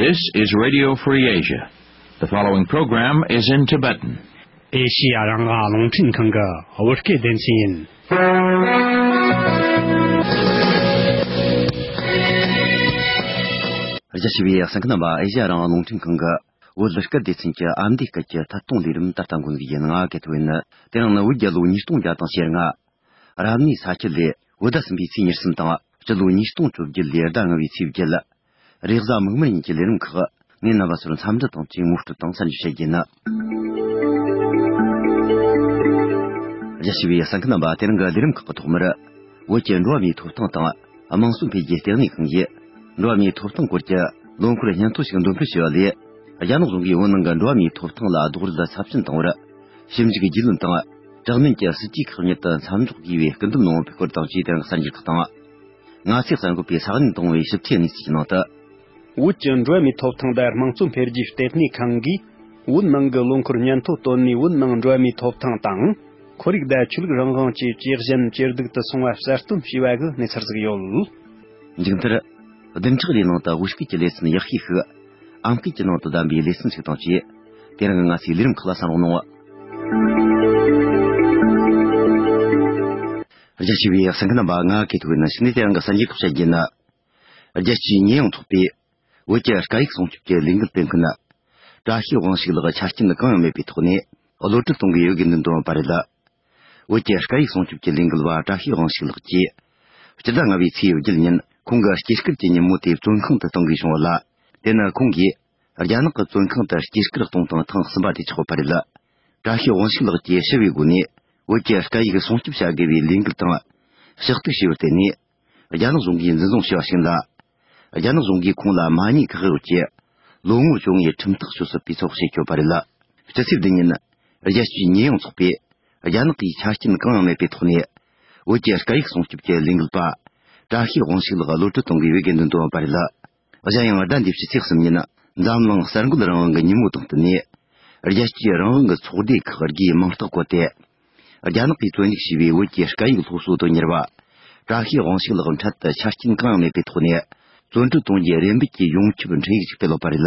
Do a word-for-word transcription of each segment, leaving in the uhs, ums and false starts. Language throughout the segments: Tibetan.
This is Radio Free Asia. The following program is in Tibetan. ཨེ་ཤི་ཡ་རང་དབང་རླུང་འཕྲིན་ཁང་གི་བོད་སྐད་སྡེ་ཚན་ཡིན། རྒྱ་ཆེ་བའི་གསན་མཁན་རྣམ་པ། ཨེ་ཤི་ཡ་རང་དབང་རླུང་འཕྲིན་ཁང་གི་བོད་སྐད་སྡེ་ཚན་གྱི་ཨ་མདོའི་སྐད་ཀྱི་ཐད་གཏོང་ལས་རིམ་ད་ལྟ་འགོ་འཛུགས་ཡིན། ང་སྐལ་ཐོ་ཡིན། དེ་རིང་ནི་བོད་རྒྱལ་ལོ་ཉིས་སྟོང་བརྒྱ་དང་ཞེ་ལྔ། རབ་གནས་ས་ཁྱི་ལོའི་བོད་ཟླ་གསུམ་པའི་ཚེས་ཉེར་གསུམ་དང་། སྤྱི་ལོ་ཉིས་སྟོང་བཅོ་བརྒྱད་ལོའི་ཟླ་ལྔ་བའི་ཚེས་བརྒྱད། རེས་གཟའ་མིག་དམར་ཉིན་གྱི་ལས་རིམ་ཁག་ངས་རྣམ་པ་ཚོར་འཚམས་འདྲི་དང་བཅས་ངོ་སྤྲོད་དང་གསར་འགྱུར་བཤད་རྒྱུ་ཡིན། རྒྱ་ཆེ་བའི་གསན་མཁན་རྣམ་པ། དེ་རིང་གི་ལས་རིམ་ཁག་གི་ཐོག་མར། བོད་ཀྱི་འགྲོ་བ་མིའི་ཐོབ་ཐང་དང་། དམངས་གཙོ་འཕེལ་རྒྱས་ལྟེ་གནས་ཁང་གིས། འགྲོ་བ་མིའི་ཐོབ་ཐང་སྐོར་གྱི་ལོ་འཁོར་སྙན་ཐོ་ཞིག་འདོན་སྤེལ་བྱས་པ་ལས། རྒྱ་ནག་གཞུང་གིས་བོད་ནང་གི་འགྲོ་བ་མིའི་ཐོབ་ཐང་ལ་རྡོག་རོལ་ཚབས་ཆེན་བཏང་བར། ཞིབ་འཇུག་རྒྱུས་ལོན་དང་། དྲག་གནོན་གྱི་སྲིད་ཇུས་ཁག་མྱུར་དུ་མཚམས་འཇོག་དགོས་པའི་སྐུལ་འདེད་གནང་བའི་སྐོར་དང་བཅས། དེ་རིང་གསར་འགྱུར་ཁག་དང་། ང་ཚོས་གསར་འགོད་པས་ས་གནས་དང་པོའི་ཞིབ་ཕྲའི་གནས་ཚུལ་གྱི་ནང་དུ། བོད་ཀྱི་འགྲོ་བ་མིའི་ཐོབ་ཐང་དང་དམངས་གཙོ་འཕེལ་རྒྱས་ལྟེ་གནས་ཁང་གིས་བོད་ནང་གི་ལོ་འཁོར་སྙན་ཐོ་བཏོན་ནས། བོད་ནང་འགྲོ་བ་མིའི་ཐོབ་ཐང་དང་། ཁོར་ཡུག་དང་ཆོས་ལུགས་རང་དབང་བཅས་ཇེ་ཞན་ཇེ་སྡུག་ཏུ་སོང་བ་གསལ་སྟོན་བྱས་པ་གི་གནས་ཚུལ་ཟིག་ཡོད། མཇུག་མཐར། བདུན་ཕྲག་རེའི་ནང་དུ་བོད་སྐད་ཀྱི་ལེ་ཚན་ཡག་ཤོས་ཤིག་ཨམ་སྐད་ཀྱི་ནང་དུ་བདམས་པའི་ལེ་ཚན་ཞིག་དང་བཅས། དེ་རིང་གི་ང་ཚོའི་ལས་རིམ་ཁག་ལ་གསན་རོགས་གནང་། རྒྱ་ཆེ་བའི་གསན་མཁན་རྣམ་པ། ང་སྐལ་ཐོག་ཡིན། ཕྱི་ནས་དེ་རིང་གི་གསར་འགྱུར་ཁག་བཤད་རྒྱུ་ཡིན། རྒྱལ་སྤྱིའི་ཉེས་ཡངས་ཚོགས་པས། བོད་ཀྱི་སྐད་ཡིག་སྲུང་སྐྱོབ་ཀྱི་ལས་འགུལ་སྤེལ་མཁན། བཀྲ་ཤིས་དབང་ཕྱུག་ལགས་ཆ་རྐྱེན་གང་ཡང་མེད་པའི་ཐོག་ནས་གློད་གྲོལ་གཏོང་དགོས་ཡོད་དགོས་འདུན་བཏོན་པ་རེད། བོད་ཀྱི་སྐད་ཡིག་སྲུང་སྐྱོབ་ཀྱི་ལས་འགུལ་བ་བཀྲ་ཤིས་དབང་ཕྱུག་ལགས་ཀྱིས། སྤྱི་ཟླ་ལྔ་པའི་ཚེས་བརྒྱད་ཉིན་ཁོང་གི་སྐྱེས་སྐར་གྱི་ཉིན་མོ་དེ་བཙོན་ཁང་དུ་གཏོང་དགོས་བྱུང་བ་ལ། དེ་ནི་ཁོང་གིས་རྒྱ་ནག་གི་བཙོན་ཁང་དུ་སྐྱེས་སྐར་གཏོང་སྟངས་ཐེངས་གསུམ་པ་དེ་ཆགས་པ་རེད། བཀྲ་ཤིས་དབང་ཕྱུག་ལགས་ཀྱིས་ཞི་བའི་སྒོ་ནས་བོད་ཀྱི་སྐད་ཡིག་སྲུང་སྐྱོབ་བྱ་དགོས་པའི་ལས་འགུལ་དང་ཕྱག་ཐུག་བྱས་པར་བརྟེན་ནས། རྒྱ་ནག་གཞུང་གིས་འཛིན་བཟུང་བྱས་པ་ཞིག་ལ། རྒྱ་ནག་གཞུང་གིས་ཁོང་ལ་མ་ཉེས་ཁག་གཡོགས་ཀྱི་ལོ་ངོ་བཅོ་ལྔའི་ཁྲིམས་ཐག་གཅོད་སྲིད་པའི་ཚོགས་བྱེད་ཆོག་པ་རེད། སྤྱི་ཚེས་བདུན་ཉིན། རྒྱལ་སྤྱིའི་ཉེས་ཡངས་ཚོགས་པས། རྒྱ་ནག་གིས་ཆ་རྐྱེན་གང་ཡང་མེད་པའི་ཐོག་ནས། བོད་ཀྱི་སྐད་ཡིག་སྲུང་སྐྱོབ་ཀྱི་ལས་འགུལ་པ། བཀྲ་ཤིས་དབང་ཕྱུག་ལགས་གློད་གྲོལ་གཏོང་དགོས་པའི་དགོས་འདུན་བཏོན་པ་རེད། གཞན་ཡང་ཟླ་འདིའི་ཕྱི་ཚེས་གསུམ་ཉིན། འཛམ་གླིང་གསར་འགོད་རང་དབང་གི་ཉིན་མོ་དང་བསྟུན་ནས། རྒྱལ་སྤྱིའི་རང་དབང་གི་ཚོགས་སྡེ་ཁག་བརྒྱའི་མིང་རྟགས་བཀོད་དེ། རྒྱ་ནག་གིས་བཙོན་འཇུག་བྱས་པའི་བོད་ཀྱི་སྐད་ཡིག་སློབ་གསོ་དོན་གཉེར་བ། བཀྲ་ཤིས་དབང་ཕྱུག་ལགས་འཕྲལ་དུ་ཆ་རྐྱེན་གང་ཡང་མེད་པའི་ཐོག་ནས། བཙོན་གྲོལ་གཏོང་རྒྱུའི་རེ་འབོད་ཀྱི་ཡོངས་ཁྱབ་འཕྲིན་ཡིག་ཅིག་སྤེལ་ཡོད་པ་རེད།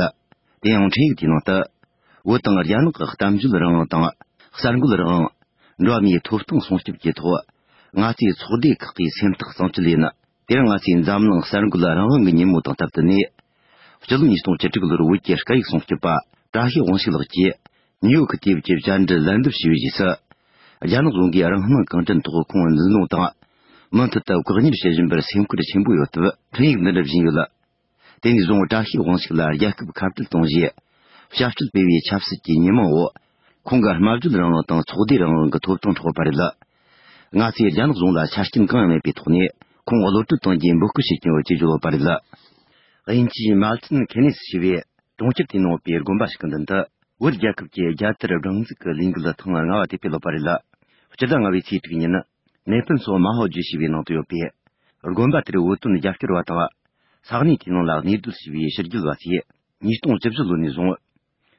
དེ་ཡང་འཕྲིན་ཡིག་དེའི་ནང་དུ། བོད་དང་རྒྱ་ནག་གི་གཏམ་བརྗོད་རང་དབང་དང་། གསར་འགོད་རང་དབང་། འགྲོ་བ་མིའི་ཐོབ་ཐང་སྲུང་སྐྱོབ་ཀྱི་ཐོག་ང་ཚོའི་ཚོགས་སྡེ་ཁག་གིས་སེམས་ཐག་གཙང་བཅད་ཡིན། དེ་རིང་ང་ཚོས་འཛམ་གླིང་གསར་འགོད་རང་དབང་གི་ཉིན་མོ་དང་སྟབས་བསྟུན་ནས། སྤྱི་ལོ་ཉིས་སྟོང་བཅུ་དྲུག་ལོར་བོད་ཀྱི་སྐད་ཡིག་སྲུང་སྐྱོབ་པ་བཀྲ་ཤིས་དབང་ཕྱུག་ལགས་ཀྱིས་ནིའུ་ཡོག་གི་དུས་བབ་ཀྱི་བཅར་འདྲིར་ལན་འདེབས་ཞུས་པའི་རྗེས་སུ། རྒྱ་ནག་གཞུང་གིས་རང་སྣང་གང་དྲན་ཐོག་ཁོང་འཛིན་བཟུང་དང་། མུ་མཐུད་དུ་བཀག་ཉར་བྱེད་བཞིན་པར་སེམས་ཁུར་ཆེན་པོ་ཡོད་སྟབས་འཕྲིན་ཡིག་འདི་འདྲ་བཞིན་ཡོད། དེ་ནས་བཟུང་བཀྲ་ཤིས་དབང་ཕྱུག་ལ་རྒྱལ་ཁབ་ཁ་བྲལ་གཏོང་རྒྱུའི་བྱ་སྤྱོད་སྤེལ་བའི་ཆབ་སྲིད་ཀྱི་ཉེས་མིང་འོག་ཁོང་གི་སྨྲ་བརྗོད་རང་དབང་དང་ཚོགས་སྡེ་རང་དབང་གི་ཐོབ་ཐང་འཕྲོག་པ་རེད། ང་ཚོས་རྒྱ་ནག་གཞུང་ལ་ཆ་རྐྱེན་གང་ཡང་མེད་པའི་ཐོག་ནས་ཁོང་གློད་གྲོལ་གཏོང་རྒྱུའི་འབོད་སྐུལ་བྱེད་ཀྱི་ཡོད་ཅེས་བརྗོད་ཡོད་པ་རེད། དབྱིན་ཇིའི་མལ་ཏན་ཁེ་ནེ་སི་ཞེས་པའི་གྲོང་ཁྱེར་དེའི་ནང་ཡོད་པའི་དགོན་པ་ཞིག་གི་མདུན་དུ། བོད་རྒྱལ་ཁབ་ཀྱི་རྒྱལ་དར་སྒྲེང་འཛུགས་ཀྱི་ལས་འགུལ་ཐེངས་ལྔ་བ་དེ་སྤེལ་ཡོད་པ་རེད། སྤྱི་ཟླ་ལྔ་པའི་ཚེས་དྲུག་ཉིན། ནེ་ཕན་སོ་མ་ཧོ་ཇུ་ཞེས་པའི་ནང་དུ་ཡོད་པའི་དགོན་པ་དེར་བོད་དོན་རྒྱབ་སྐྱོར་བ་དང་། ས་གནས་དེའི་ནང་ལ་གནས་སྡོད་བྱས་པའི་ཕྱི་རྒྱལ་བ་ཚོས་ཉིས་སྟོང་བཅུ་བཞི་ལོ་ནས་བཟུང་།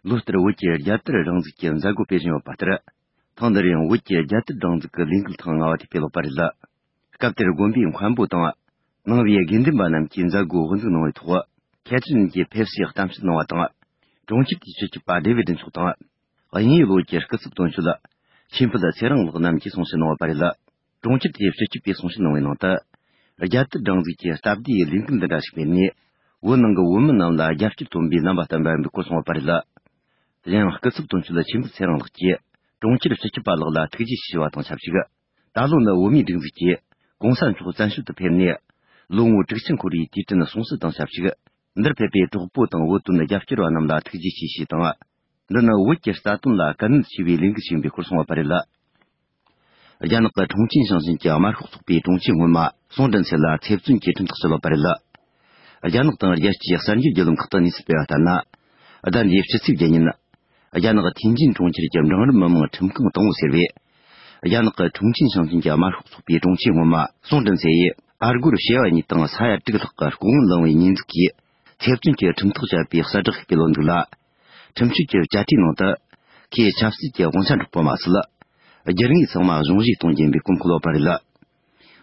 ལོ་ལྟར་བོད་ཀྱི་རྒྱལ་དར་སྒྲེང་འཛུགས་ཀྱི་མཛད་སྒོ་སྤེལ་བཞིན་ཡོད་པ་ལྟར། ཐེངས་འདིར་ཡང་བོད་ཀྱི་རྒྱལ་དར་སྒྲེང་འཛུགས་ཀྱི་ལས་འགུལ་ཐེངས་ལྔ་བ་དེ་སྤེལ་ཡོད་པ་རེད། སྐབས་དེར་དགོན་པའི་མཁན་པོ་དང་། ནང་པའི་དགེ་འདུན་པ་རྣམས་ཀྱིས་མཛད་སྒོ་དབུ་འཛུགས་གནང་བའི་ཐོག་ཁེ་ཐི་རིན་གྱིས་ཕེབས་བསུའི་གཏམ་བཤད་གནང་བ་དང་། གྲོང་ཁྱེར་དེའི་སྤྱི་ཁྱབ་པ་ཌེ་བིད་མཆོག་དང་། དབྱིན་ཡུལ་བོད་ཀྱི་སྐུ་ཚབ་དོན་གཅོད་ཆོས་འཕེལ་ཚེ་རིང་ལགས་རྣམས་ཀྱིས་གསུང་བཤད་གནང་བ་རེད། གྲོང་ཁྱེར་དེའི་སྤྱི་ཁྱབ་པས་གསུང་བཤད་གནང་བའི་ནང་དུ། རྒྱལ་དར་སྒྲེང་འཛུགས་ཀྱི་སྟབས་བདེའི་ལས་འགུལ་འདི་འདྲ་ཞིག་སྤེལ་ནས། བོད་ནང་གི་བོད་མི་རྣམས་ལ་རྒྱབ་སྐྱོར་སྟོན་པའི་རྣམ་པ་བསྟན་པ་ཡིན་པའི་སྐོར་གསུངས་ཡོད་པ་རེད། དེ་ཡང་སྐུ་ཚབ་དོན་གཅོད་ཆོས་འཕེལ་ཚེ་རིང་ལགས་ཀྱིས་གྲོང་ཁྱེར་སྤྱི་ཁྱབ་པ་ལགས་ལ་ཐུགས་རྗེ་ཆེ་ཞུ་བ་དང་ཆབས་ཅིག་ད་ལོ་ནི་བོད་མིའི་སྒྲིག་འཛུགས་ཀྱིས་གོང་ས་མཆོག་བཙན་བྱོལ་དུ་ཕེབས་ནས་ལོ་ངོ་དྲུག་ཅུ་འཁོར་བའི་དུས་དྲན་གསུང་བཤད་དང་ཆབས་ཅིག་འདིར་ཕེབས་པའི་གྲོགས་པོ་དང་བོད་དོན་རྒྱབ་སྐྱོར་བ་རྣམས་ལ་ཐུགས་རྗེ་ཆེ་ཞེས་དང་། འདི་ནི་བོད་ཀྱི་རྩ་དོན་ལ་དཀའ་གནད་ཆེ་བའི་ལས་འགུལ་ཞིག་ཡིན་པའི་སྐོར་གསུངས་ཡོད་པ་རེད། རྒྱ་ནག་གི་ཁྲུང་ཆིན་ཞིང་ཆེན་གྱི་དམར་ཤོག་ཚོགས་པའི་དྲུང་ཆེ་སྔོན་མ་སུང་ཀྲིན་ཚེ་ལ་ཚེ་བཙོན་གྱི་ཁྲིམས་ཐག་བཅད་ཡོད་པ་རེད། རྒྱ་ནག་དང་རྒྱལ་སྤྱིའི་གསར་འགྱུར་བརྒྱུད་ལམ་ཁག་ཏུ་གནས་ཚུལ་སྤེལ་བ་ལྟར་ན། ཟླ་འདིའི་ཕྱི་ཚེས་བརྒྱད་ཉིན། རྒྱ་ནག་ཐེན་ཅིན་གྲོང་ཁྱེར་གྱི་འབྲིང་རིམ་མི་དམངས་ཁྲིམས་ཁང་དང་པོ་ཟེར་བས། རྒྱ་ནག་གི་ཁྲུང་ཆིན་ཞིང་ཆེན་གྱི་དམར་ཤོག་ཚོགས་པའི་དྲུང་ཆེ་སྔོན་མ་སུང་ཀྲིན་ཚེ་ཡིས་ཨ་སྒོར་བྱེ་བ་གཉིས་དང་ས་ཡ་དྲུག་ལྷག་གི་ལྐོག་དངུལ་བླངས་པའི་ཉེས་འཛུགས་ཀྱིས། ཚེ་བཙོན་གྱི་ཁྲིམས་ཐག་བཅད་པའི་གསལ་བསྒྲགས་ཤིག་སྤེལ་ཡོད་འདུག་ལ། ཁྲིམས་གཅོད་ཀྱི་བཅའ་ཁྲིམས་ནང་དུ། ཁོས་ཆབ་སྲིད་ཀྱི་དབང་ཆ་འཕྲོག་པ་མ་ཟད། སྒྱུར་དངོས་ཚང་མ་གཞུང་བཞེས་གཏོང་རྒྱུ་ཡིན་པའི་སྐོར་འཁོད་ཡོད་པ་རེད།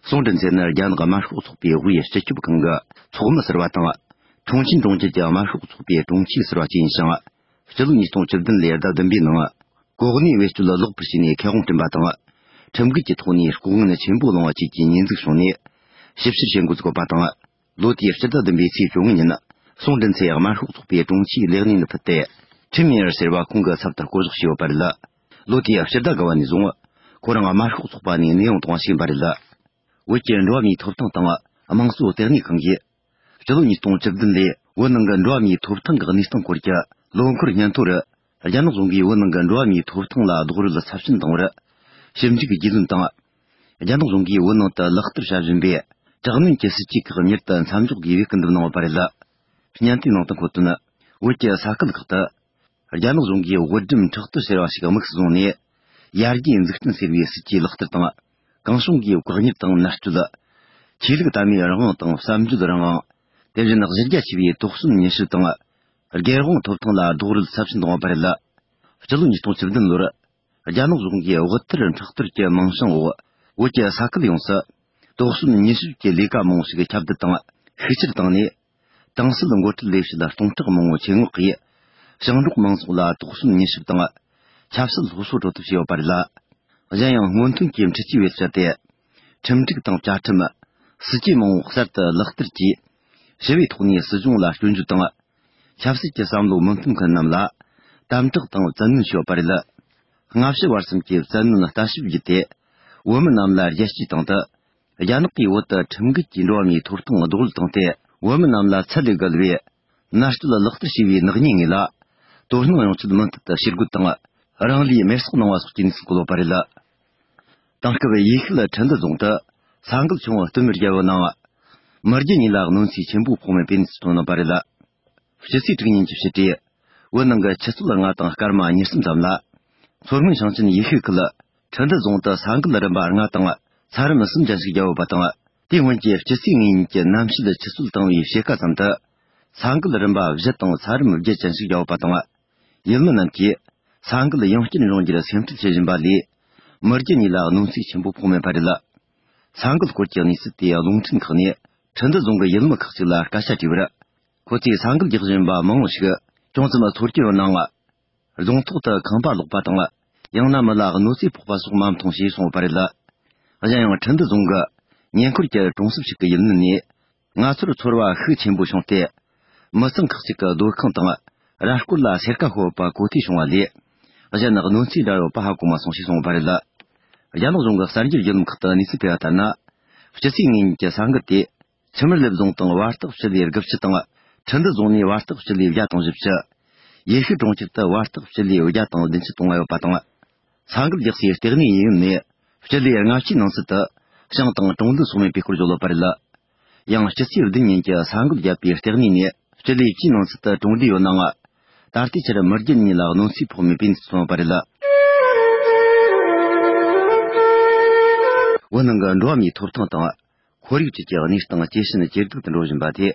སུང་ཀྲིན་ཚེ་ནི་རྒྱ་ནག་དམར་ཤོག་ཚོགས་པའི་དབུས་སྤྱི་ཁྱབ་ཁང་གི་ཚོགས་མི་ཟུར་པ་དང་། ཁྲུང་ཆིན་གྲོང་ཁྱེར་གྱི་དམར་ཤོག་ཚོགས་པའི་དྲུང་ཆེ་ཟུར་པ་གཅིག་ཡིན་ཞིང་། སྤྱི་ལོ་ཉིས་སྟོང་བཅུ་བདུན་ལོའི་ཟླ་བདུན་པའི་ནང་། གོ་གནས་བེད་སྤྱོད་ལོག་པར་བྱས་ནས་ཁེ་དབང་བསྐྲུན་པ་དང་། ཁྲིམས་འགལ་གྱི་ཐོག་ནས་ལྐོག་དངུལ་ཆེན་པོ་བླངས་པ་བཅས་ཀྱི་ཉེས་འཛུགས་བྱུང་ནས། ཞིབ་བཤེར་བྱེད་འགོ་བཙུགས་པ་དང་། ལོ་དེའི་སྤྱི་ཟླ་བདུན་པའི་ཚེས་བཅོ་ལྔ་ཉིན། སུང་ཀྲིན་ཚའེ་དམར་ཤོག་ཚོགས་པའི་དྲུང་ཆེའི་ལས་གནས་ནས་ཕུད་དེ། ཁྲིམས་མེར་ཟེར་བ་ཁོང་གི་ཚབ་ཏུ་བསྐོ་གཞག་བྱས་ཡོད་པ་རེད། ལོ་དེའི་སྤྱི་ཟླ་དགུ་པ་ནས་བཟུང་། ཁོ་རང་དམར་ཤོག་ཚོགས་པ་ནས་གནས་དབྱུང་བཏང་བ་ཞིག་ཡིན་པ་རེད། བོད་ཀྱི་འགྲོ་བ་མིའི་ཐོབ་ཐང་དང་དམངས་གཙོ་ལྟེ་གནས་ཁང་གིས། སྤྱི་ལོ་ཉིས་སྟོང་བཅུ་བདུན་ལོའི་བོད་ནང་གི་འགྲོ་བ་མིའི་ཐོབ་ཐང་གི་གནས་སྟངས་སྐོར་གྱི་ལོ་འཁོར་སྙན་ཐོ་རུ། རྒྱ་ནག་གཞུང་གིས་བོད་ནང་གི་འགྲོ་བ་མིའི་ཐོབ་ཐང་ལ་རྡོག་རོལ་ཚབས་ཆེན་བཏང་བར། ཞིབ་འཇུག་རྒྱུས་ལོན་དང་། རྒྱ་ནག་གཞུང་གིས་བོད་ནང་དུ་ལག་བསྟར་བྱ་བཞིན་པའི་དྲག་གནོན་གྱི་སྲིད་ཇུས་ཁག་མྱུར་དུ་མཚམས་འཇོག་དགོས་པའི་སྐུལ་འདེབས་གནང་ཡོད་པ་རེད། སྙན་ཐོའི་ནང་དུ་འཁོད་དོན། བོད་ཀྱི་ས་ཁུལ་ཁག་ཏུ། རྒྱ་ནག་གཞུང་གིས་དབུལ་སྒྲོལ་ཁྲག་ཏུ་ཟེར་བ་ཞིག་དམིགས་སུ་བཟུང་ནས། ཡར་རྒྱས་འཛུགས་སྐྲུན་ཟེར་བའི་སྲིད་ཇུས་ལག་བསྟར་དང་། གང་བྱུང་གིས་བཀག་ཉར་དང་མནར་གཅོད། ཆོས་ལུགས་དད་མོས་རང་དབང་དང་བསམ་བརྗོད་རང་དབང་། དེ་བཞིན་གཞི་རྒྱ་ཆེ་བའི་དོགས་ཟོན་ཉེས་སྤྱོད་དང་། སྒེར་དབང་ཐོབ་ཐང་ལ་རྡོག་རོལ་ཚབས་ཆེན་བཏང་བ་རེད། སྤྱི་ལོ་ཉིས་སྟོང་བཅུ་བདུན་ལོར། རྒྱ་ནག་གཞུང་གིས་དབུལ་ཐར་མཁྲེགས་གཏོར་གྱི་མིང་བྱང་འོག་བོད་ཀྱི་ས་ཁུལ་ཡོངས་སུ། དོགས་ཟོན་ཉེས་སྤྱོད་ཀྱི་ལས་ཀ་མང་བོ་ཞིག་ཁྱབ་གདལ་དང་། ཤུགས་ཆེར་བཏང་ནས། ཏང་སྲིད་འགོ་ཁྲིད་ལས་བྱེད་ལ་སྟོང་ཕྲག་མང་བོ་ཆེད་མངགས་ཀྱིས། ཞིང་འབྲོག་མང་ཚོགས་ལ་དོགས་ཟོན་ཉེས་སྤྱོད་དང་། ཆབ་སྲིད་སློབ་གསོ་སྤྲོད་ཐབས་བྱས་ཡོད་པ་རེད། གཞན་ཡང་སྔོན་ཐོན་གྱི་འཕྲུལ་ཆས་བེད་སྤྱད་དེ། ཁྲིམས་སྒྲིག་དང་བཅའ་ཁྲིམས། སྲིད་ཇུས་མང་བོ་གསར་དུ་ལག་བསྟར་གྱིས། ཞི་བའི་ཐོག་ནས་སྲིད་གཞུང་ལ་སྐྱོན་བརྗོད་དང་། ཆབ་སྲིད་ཀྱི་བསམ་བློ་མི་མཐུན་མཁན་རྣམས་ལ། དམ་དྲག་དང་བཙན་གནོན་བྱས་ཡོད་པ་རེད། སྔ་ཕྱི་བར་གསུམ་གྱི་བཙན་གནོན་ལྟ་ཞིབ་བརྒྱུད་དེ། བོད་མི་རྣམས་ལ་རྒྱལ་སྤྱིའི་སྟེང་དུ། རྒྱ་ནག་གིས་བོད་དུ་ཁྲིམས་འགལ་གྱིས་འགྲོ་བ་མིའི་ཐོབ་ཐང་རྡོག་རོལ་བཏང་སྟེ། བོད་མི་རྣམས་ལ་ཚད་ལས་བརྒལ་བའི་མནར་གཅོད་ལག་བསྟར་བྱས་པའི་ནག་ཉེས་དངོས་ལ། དོ་སྣང་ཡོང་ཆེད་མུ་མཐུད་དུ་ཞེད་དགོད་དང་། རང་ལུས་མེར་སྲེག་གནང་བ་སོགས་ཀྱི་གནས་ཚུལ་འགོད་ཡོད་པ་རེད། དེང་སྐབས་ཡུལ་ཤུལ་ཁྲི་འདུ་རྫོང་དུ་ས་འགུལ་ཆུང་བ་སྟོད་སྨད་བརྒྱད་པོའི་ནང་། མི་བརྒྱ་གཉིས་ལ་གནོད་འཚེ་ཆེན་པོ་ཕོག་མིན་དཔེ་མཚོན་ཐོན་ཡོད་པ་རེད། སྤྱི་ཚེས་དྲུག་ཉིན་གྱི་ཕྱི་དྲོས། བོད་ནང་གི་ཆུ་ཚོད་ལྔ་དང་སྐར་མ་ཉེར་གསུམ་ཙམ་ལ། མཚོ་སྔོན་ཞིང་ཆེན་ཡུལ་ཤུལ་ཁུལ། ཁྲི་འདུ་རྫོང་དུ་ས་འགུལ་རིམ་པ་ལྔ་དང་ཚད་རིམ་གསུམ་ཅན་ཞིག་བརྒྱབ་ཡོད་པ་དང་། དེའི་སྔོན་གྱི་སྤྱི་ཚེས་ལྔ་ཉིན་གྱི་གནམ་གཤིས་ཆུ་ཚོད་དང་བའི་ཕྱེད་ཀ་ཙམ་དུ། ས་འགུལ་རིམ་པ་བཞི་དང་ཚད་རིམ་བརྒྱད་ཅན་ཞིག་བརྒྱབ་ཡོད་པ་དང་། ཡུལ་མི་རྣམས་ཀྱིས་ས་འགུལ་ཡང་བསྐྱར་འབྱུང་རྒྱུར་སེམས་ཁྲལ་བྱེད་བཞིན་པ་ལས། མི་བརྒྱ་གཉིས་ལ་གནོད་འཚེ་ཆེན་པོ་ཕོག་མེད་པ་རེད། ས་འགུལ་སྐོར་གྱི་གནས་ཚུལ་དེ་རླུང་འཕྲིན་ཁག་ནས་ཁྲི་འདུ་རྫོང་གི་ཡུལ་མི་ཁག་ཅིག་ལ་སྐད་ཆ་དྲིས་པར། ཁོ་ཚོས་ས་འགུལ་རྒྱག་བཞིན་པ་མང་བོ་ཞིག་ཅུང་ཙམ་ཚོར་གྱི་ཡོད་ནའང་། རྫོང་ཐོག་ཏུ་ཁང་པ་ལོག་པ་དང་། ཡང་ན་མི་ལ་གནོད་འཚེ་ཕོག་པ་སོགས་མ་མཐོང་ཞེས་གསུངས་ཡོད་པ་རེད། གཞན་ཡང་ཁྲི་འདུ་རྫོང་གི་ཉེ་འཁོར་གྱི་གྲོང་གསེབ་ཞིག་གི་ཡུལ་མི་ནས། ང་ཚོར་ཚོར་བ་ཤུགས་ཆེན་པོ་བྱུང་སྟེ། མི་ཚང་ཁག་ཅིག་གི་སྡོད་ཁང་དང་ར་སྐོར་ལ་སེར་ཀ་ཤོར་བ་གོ་ཐོས་བྱུང་བ་ལས། གཞན་གནོད་འཚེ་འདྲ་ཡོད་པ་ཧ་གོ་མ་སོང་ཞེས་གསུངས་པ་རེད། རྒྱ་ནག་གཞུང་གི་གསར་འགྱུར་བརྒྱུད་ལམ་ཁག་ཏུ་གནས་ཚུལ་སྤེལ་བ་ལྟར་ན། སྤྱི་ཚེས་ལྔ་ཉིན་གྱི་ས་འགུལ་དེ། ཆུ་དམར་ལེབ་རྫོང་དང་བར་ཐག་སྤྱི་ལེ་དགུ་བཅུ་དང་། ཁྲི་འདུ་རྫོང་ནས་བར་ཐག་སྤྱི་ལེ་བརྒྱ་དང་བཞི་བཅུ། ཡུལ་ཤུལ་གྲོང་ཁྱེར་དུ་བར་ཐག་སྤྱི་ལེ་བརྒྱ་དང་བདུན་ཅུ་དང་ལྔ་ཡོད་པ་དང་། ས་འགུལ་རྒྱག་སའི་ལྟེ་གནས་ཡུལ་ནས་སྤྱི་ལེ་ལྔ་བཅུའི་ནང་ཚུད་དུ་ཞིང་དང་གྲོང་སྡེ་སོགས་མེད་པའི་སྐོར་བརྗོད་ཡོད་པ་རེད། ཡང་སྤྱི་ཚེས་བདུན་ཉིན་གྱི་ས་འགུལ་བརྒྱབ་པའི་ལྟེ་གནས་ནས་སྤྱི་ལེ་བཅུའི་ནང་ཚུད་དུ་གྲོང་སྡེ་ཡོད་ནའང་། ད་ལྟའི་ཆར་མི་བརྒྱ་གཉིས་ལ་གནོད་འཚེ་ཕོག་མེད་པའི་གནས་ཚུལ་ཐོན་ཡོད་པ་རེད། བོད་ནང་གི་འགྲོ་བ་མིའི་ཐོབ་ཐང་དང་། ཁོར་ཡུག་བཅས་ཀྱི་གནས་སྟངས་ཇེ་ཞན་ཇེ་སྡུག་ཏུ་འགྲོ་བཞིན་པ་དེ།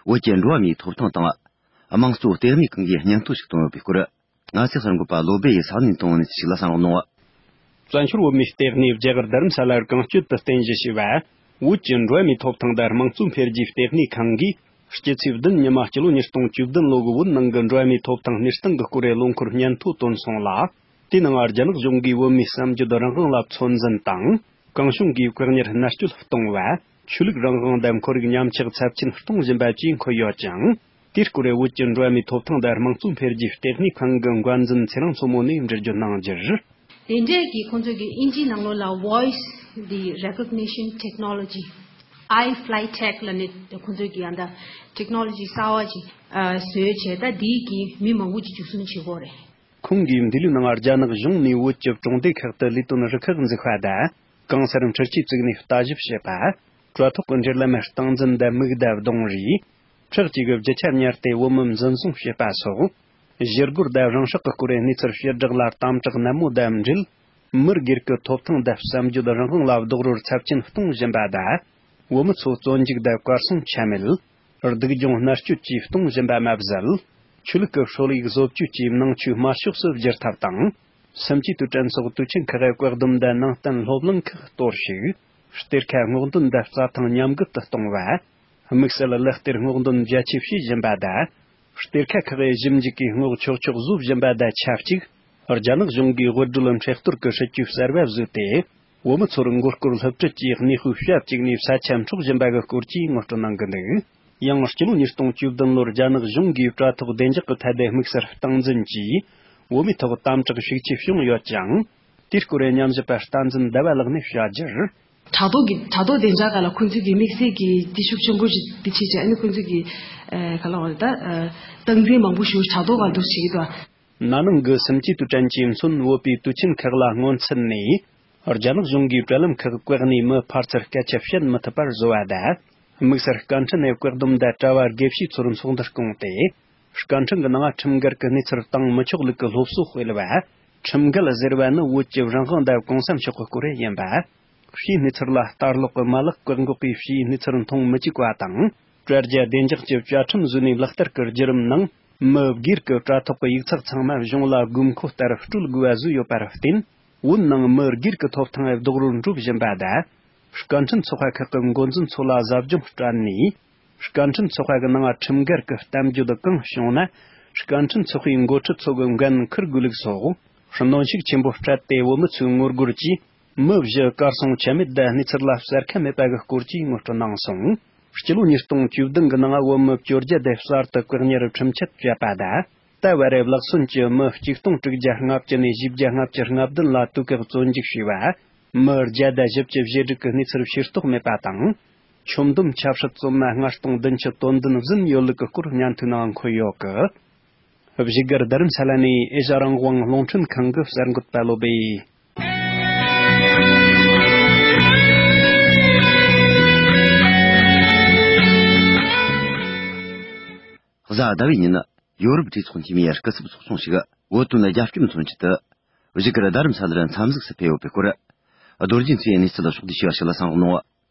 བོད་ཀྱི་འགྲོ་བ་མིའི་ཐོབ་ཐང་དང་། དམངས་གཙོ་ལྟེ་གནས་ཁང་གིས་སྙན་ཐོ་ཞིག་བཏོན་ཡོད་པའི་སྐོར། ང་ཚོའི་གསར་འགོད་པ་བློ་སྦེ་ཡིས་ས་གནས་དང་གནས་ཚུལ་ཞིག་ལ་གསན་རོགས་གནང་། བཙན་བྱོལ་བོད་མིའི་ལྟེ་གནས་རྒྱ་གར་རྡ་རམ་ས་ལར་གངས་སྐྱོད་དུ་རྟེན་གཞི་བྱས་པ། བོད་ཀྱི་འགྲོ་བ་མིའི་ཐོབ་ཐང་དང་དམངས་གཙོ་འཕེལ་རྒྱས་ལྟེ་གནས་ཁང་གིས། སྤྱི་ཚེས་བདུན་ཉི་མ་སྤྱི་ལོ་ཉིས་སྟོང་བཅུ་བདུན་ལོ་གི་བོད་ནང་གི་འགྲོ་བ་མིའི་ཐོབ་ཐང་གནས་སྟངས་ཀྱི་སྐོར་ལ་ལོ་འཁོར་སྙན་ཐོ་བཏོན་སོང་ལ། དེའི་ནང་རྒྱ་ནག་གཞུང་གིས་བོད་མིའི་བསམ་བརྗོད་རང་དབང་ལ་ཚོད་འཛིན་དང་། གང་བྱུང་གིས་བཀག་ཉར་མནར་གཅོད་གཏོང་བ། ཆོས་ལུགས་རང་དབང་དང་ཁོར་ཡུག་ཉམས་ཆག་ཚབས་ཆེན་གཏོང་བཞིན་པ་བཅས་འཁོད་ཡོད་ཅིང་། དེའི་སྐོར་བོད་ཀྱི་འགྲོ་བ་མིའི་ཐོབ་ཐང་དང་དམངས་གཙོ་འཕེལ་རྒྱས་ལྟེ་གནས་ཁང་གི་འགན་འཛིན་ཚེ་རིང་མཚོ་མོ་ནས་འགྲེལ་བརྗོད་གནང་རྒྱུར། དེ་འདྲས་ཀྱི་ཁོང་ཚོས་ཀྱི་ཨིན་ཇིའི་ནང་ལོགས་ལ་Voice the Recognition Technology, iFlyTech ལབ་ནས་ཁོང་ཚོས་ཀྱི་ཨ་ད་ཊེག་ནོ་ལོ་ཇི་གསར་བ་ཅིག་ཨ་བཟོས་བྱས། ད་འདིས་ཀྱི་མི་མང་པོ་ཅིག་འཇུ་བཟུང་བྱེད་ཀྱི་ཡོད་རེད། ཁོང་གིས་འདི་ལོའི་ནང་རྒྱ་ནག་གཞུང་ནས་བོད་ཀྱི་གྲོང་སྡེ་ཁག་ཏུ་ལས་དོན་རུ་ཁག་འཛུགས་པ་དང་། གང་སར་འཕྲུལ་ཆས་བཙུགས་ནས་ལྟ་ཞིབ་བྱེད་པ། དྲ་ཐོག་གི་འབྲེལ་ལམ་སྟངས་འཛིན་དང་མིག་བརྡ་གདོང་རིས། ཁྲག་བཅས་ཀྱི་རྒྱུ་ཆ་ཉར་ཏེ་བོད་མི་འཛིན་བཟུང་བྱེད་པ་སོགས། ཞི་རྒོལ་དང་རང་སྲོག་གི་སྐོར་གནས་ཚུལ་ཕྱིར་བསྒྲགས་ལ་དམ་དྲག་ནན་མོ་དང་འབྲེལ། མི་སྒེར་གྱི་ཐོབ་ཐང་དང་བསམ་བརྗོད་རང་དབང་ལ་རྡོག་རོལ་ཚབས་ཆེན་གཏོང་བཞིན་པ་དང་། བོད་མི་ཚོ་བཙོན་འཇུག་དང་གར་སོང་ཆ་མེད། སྡུག་སྦྱོང་མནར་གཅོད་བཅས་གཏོང་བཞིན་པ་མ་ཟད། ཆོས་ལུགས་ཀྱི་སྲོལ་ཡིག་བཟོ་བཅོས་ཀྱིས་ནང་ཆོས་དམར་ཕྱོགས་སུ་བསྒྱུར་ཐབས་དང་། སུམ་ཅུ་དུས་དྲན་སོགས་དུས་ཆེན་ཁག་བཀག་སྡོམ་དང་ནང་བསྟན་སློབ་གླིང་ཁག་གཏོར་བཤིག། གཏེར་ཁ་སྔོག་འདོན་དང་རྩྭ་ཐང་ཉམས་རྒུད་དུ་གཏོང་བ། དམིགས་བསལ་ལག་གཏེར་སྔོག་འདོན་རྒྱ་ཆེ་བྱེད་བཞིན་པ་དང་། གཏེར་ཁ་ཁག་གི་ཞིབ་འཇུག་གིས་སྔོག་ཆོག་ཆོག་བཟོ་བཞིན་པ་དང་ཆབས་ཅིག་རྒྱ་ནག་གཞུང་གིས་དབུལ་སྒྲོལ་མཁྲེགས་གཏོར་གྱི་སྲིད་ཇུས་གསར་པ་བཟོས་ཏེ། བོད་མི་ཚོར་མགོ་སྐོར་སློབ་ཁྲིད་ཀྱི་གནས་སྤོས་ཞབས་ཅིག་ནས་ས་ཆ་འཕྲོག་བཞིན་པ་གི་སྐོར་གྱི་ངོ་སྤྲོད་གནང་གི་འདུག་ཡང་སྤྱི་ལོ་ཉིས་སྟོང་བཅུ་བདུན་ལོར་རྒྱ་ནག་གཞུང་གིས་དྲ་ཐོག་བདེ་འཇགས་ཀྱི་ཐད་དུ་དམིགས་བསལ་སྟངས་འཛིན་གྱིས་བོད་མིའི་ཐོག་དམ་དྲག་ཤུགས་ཆེ་བྱུང་ཡོད་ཅིང་། དེའི་སྐོར་ཉམས་ཞིབ་པ་བསྟན་འཛིན་ཟླ་བ་ལགས་ནས་བཤད་རྒྱུར། དྲ་ཐོག་གི་དྲ་ཐོག་བདེ་འཇགས་སྒང་ལ་ཁོང་ཚོས་ཀྱི་དམིགས་བསལ་གྱི་དེ་ཤུགས་ཆེན་པོ་ཞིག་དེ་བྱས་ཀྱི་ཨ་ནི་ཁོང་ཚོས་ཀྱི་ཨེ་ག་ལ་བ་ད་ཨེ་སྟངས་འཛིན་མང་པོ་ཞིག་དྲ་ཐོག་སྒང་འདུག་བྱེད་ཀྱི་འདུག་ན་ནིང་གི་སུམ་ཅུ་དུས་དྲན་གྱི་མཚོན་བོད་པའི་དུས་ཆེན་ཁག་ལ་སྔོན་ཚུད་ནས། རྒྱ་ནག་གཞུང་གིས་དྲ་ལམ་ཁག་བཀག་ནས་མི་ཕལ་ཆེར་སྐད་ཆ་བཤད་མི་ཐུབ་པར་བཟོ་བ་དང་། དམིགས་བསལ་སྐད་འཕྲིན་ནས་བཀག་སྡོམ་དང་དྲ་བ་དགེ་བཤེས་ཚོར་ཚོགས་འདུར་བསྐོངས་ཏེ། སྐད་འཕྲིན་གྱི་ནང་ཁྲིམས་འགལ་གྱི་གནས་ཚུལ་བཏང་མི་ཆོག་ལུགས་ཀྱི་སློབ་གསོ་སྤེལ་བ། ཁྲིམས་འགལ་ཟེར་བ་ནི་བོད་ཀྱི་རང་དབང་དང་གོང་ས་མཆོག་གི་སྐོར་ཡིན་པ། ཕྱིའི་གནས་ཚུལ་ལ་ལྟ་ཀློག་གི་མ་ལག་བཀག་འགོག་གིས་ཕྱིའི་གནས་ཚུལ་མཐོང་མི་བཅུག་པ་དང་། དྲ་རྒྱ་བདེ་འཇགས་ཀྱི་བཅའ་ཁྲིམས་བཟོས་ནས་ལག་བསྟར་གྱི་བརྒྱུད་རིམ་ནང་། མི་སྒེར་གྱི་དྲ་ཐོག་གི་ཡིག་ཚགས་ཚང་མ་གཞུང་ལ་དགོས་མཁོ་ལྟར་སྤྲོད་དགོས་པ་བཟོས་ཡོད་པར་བརྟེན། བོད་ནང་མི་སྒེར་གྱི་ཐོབ་ཐང་རྡོག་རོལ་འགྲོ་བཞིན་པ་དང་། སྐད་འཕྲིན་ཚོགས་པ་ཁག་གི་འགོ་འཛིན་ཚོ་ལ་ཟབ་སྦྱོང་སྤྲད་ནས། སྐད་འཕྲིན་ཚོགས་པ་གི་ནང་ཁྲིམས་འགལ་གྱི་གཏམ་བརྗོད་གང་བྱུང་ན། སྐད་འཕྲིན་ཚོགས་པའི་འགོ་ཁྲིད་ཚོ་གི་འགན་འཁུར་དགོས་ལུགས་སོགས། གནོན་ཤུགས་ཆེན་པོ་སྤྲད་དེ་བོད་མི་ཚོའི་ངོ་རྒོལ་གྱིས། མི་བཞི་གར་སོང་ཆ་མེད་དང་གནས་ཚུལ་ལ་གསལ་ཁ་མེད་པ་གི་སྐོར་གྱི་ངོ་སྤྲོད་གནང་སོང་། སྤྱི་ལོ་ཉིས་སྟོང་བཅུ་བདུན་གྱི་ནང་བོད་མི་བཅོ་བརྒྱད་དེ་གསར་དུ་བཀག་ཉར་ཁྲིམས་ཆད་བཅད་པ་དང་། ད་བར་ལག་སོན་གྱི་མི་གཅིག་སྟོང་དྲུག་བརྒྱ་ལྔ་བཅུ་ནས་བཞི་བརྒྱ་ལྔ་བཅུ་ང་བདུན་ལ་དུས་བཀག་བཙོན་འཇུག་བྱས་པ། མི་བརྒྱ་དང་བཞི་བཅུ་ཞེ་དྲུག་གི་གནས་ཚུལ་ཤེས་རྟོགས་མེད་པ་དང་། ཁྱོན་བསྡོམས་ཆབ་སྲིད་བཙོན་ན་ལྔ་སྟོང་བདུན་ཅུ་དོན་བདུན་ཟིན་ཡོད་ལུགས་ཀྱི་སྐོར་སྙན་ཐོའི་ནང་འཁོད་ཡོད་ཀི། བཞུགས་སྒར་རྡ་རམ་ས་ལ་ནས་ཨེ་ཤ་རང་དབང་རླུང་འཕྲིན་ཁང་གི་གསར་འགོད་པ་བློ་བྷེ། གཟའ་ཟླ་བའི་ཉིན། ཡོ་རོབ་གྲོས་ཚོགས་འཐུས་མིའི་སྐུ་ཚབ་ཚོགས་ཆུང་ཞིག་བོད་དོན་རྒྱབ་སྐྱོར་མཚོན་ཆེད་དུ། བཞུགས་སྒར་རྡ་རམ་ས་ལར་འཚམས་གཟིགས་སུ་ཕེབས་ཡོད་པའི་སྐོར། རྡོ་རྗེ་མཚོའི་གནས་ཚུལ་ཕྱོགས་བསྡུས་ཞུ་བ་ཞིག་ལ་གསན་རོགས་གནང་།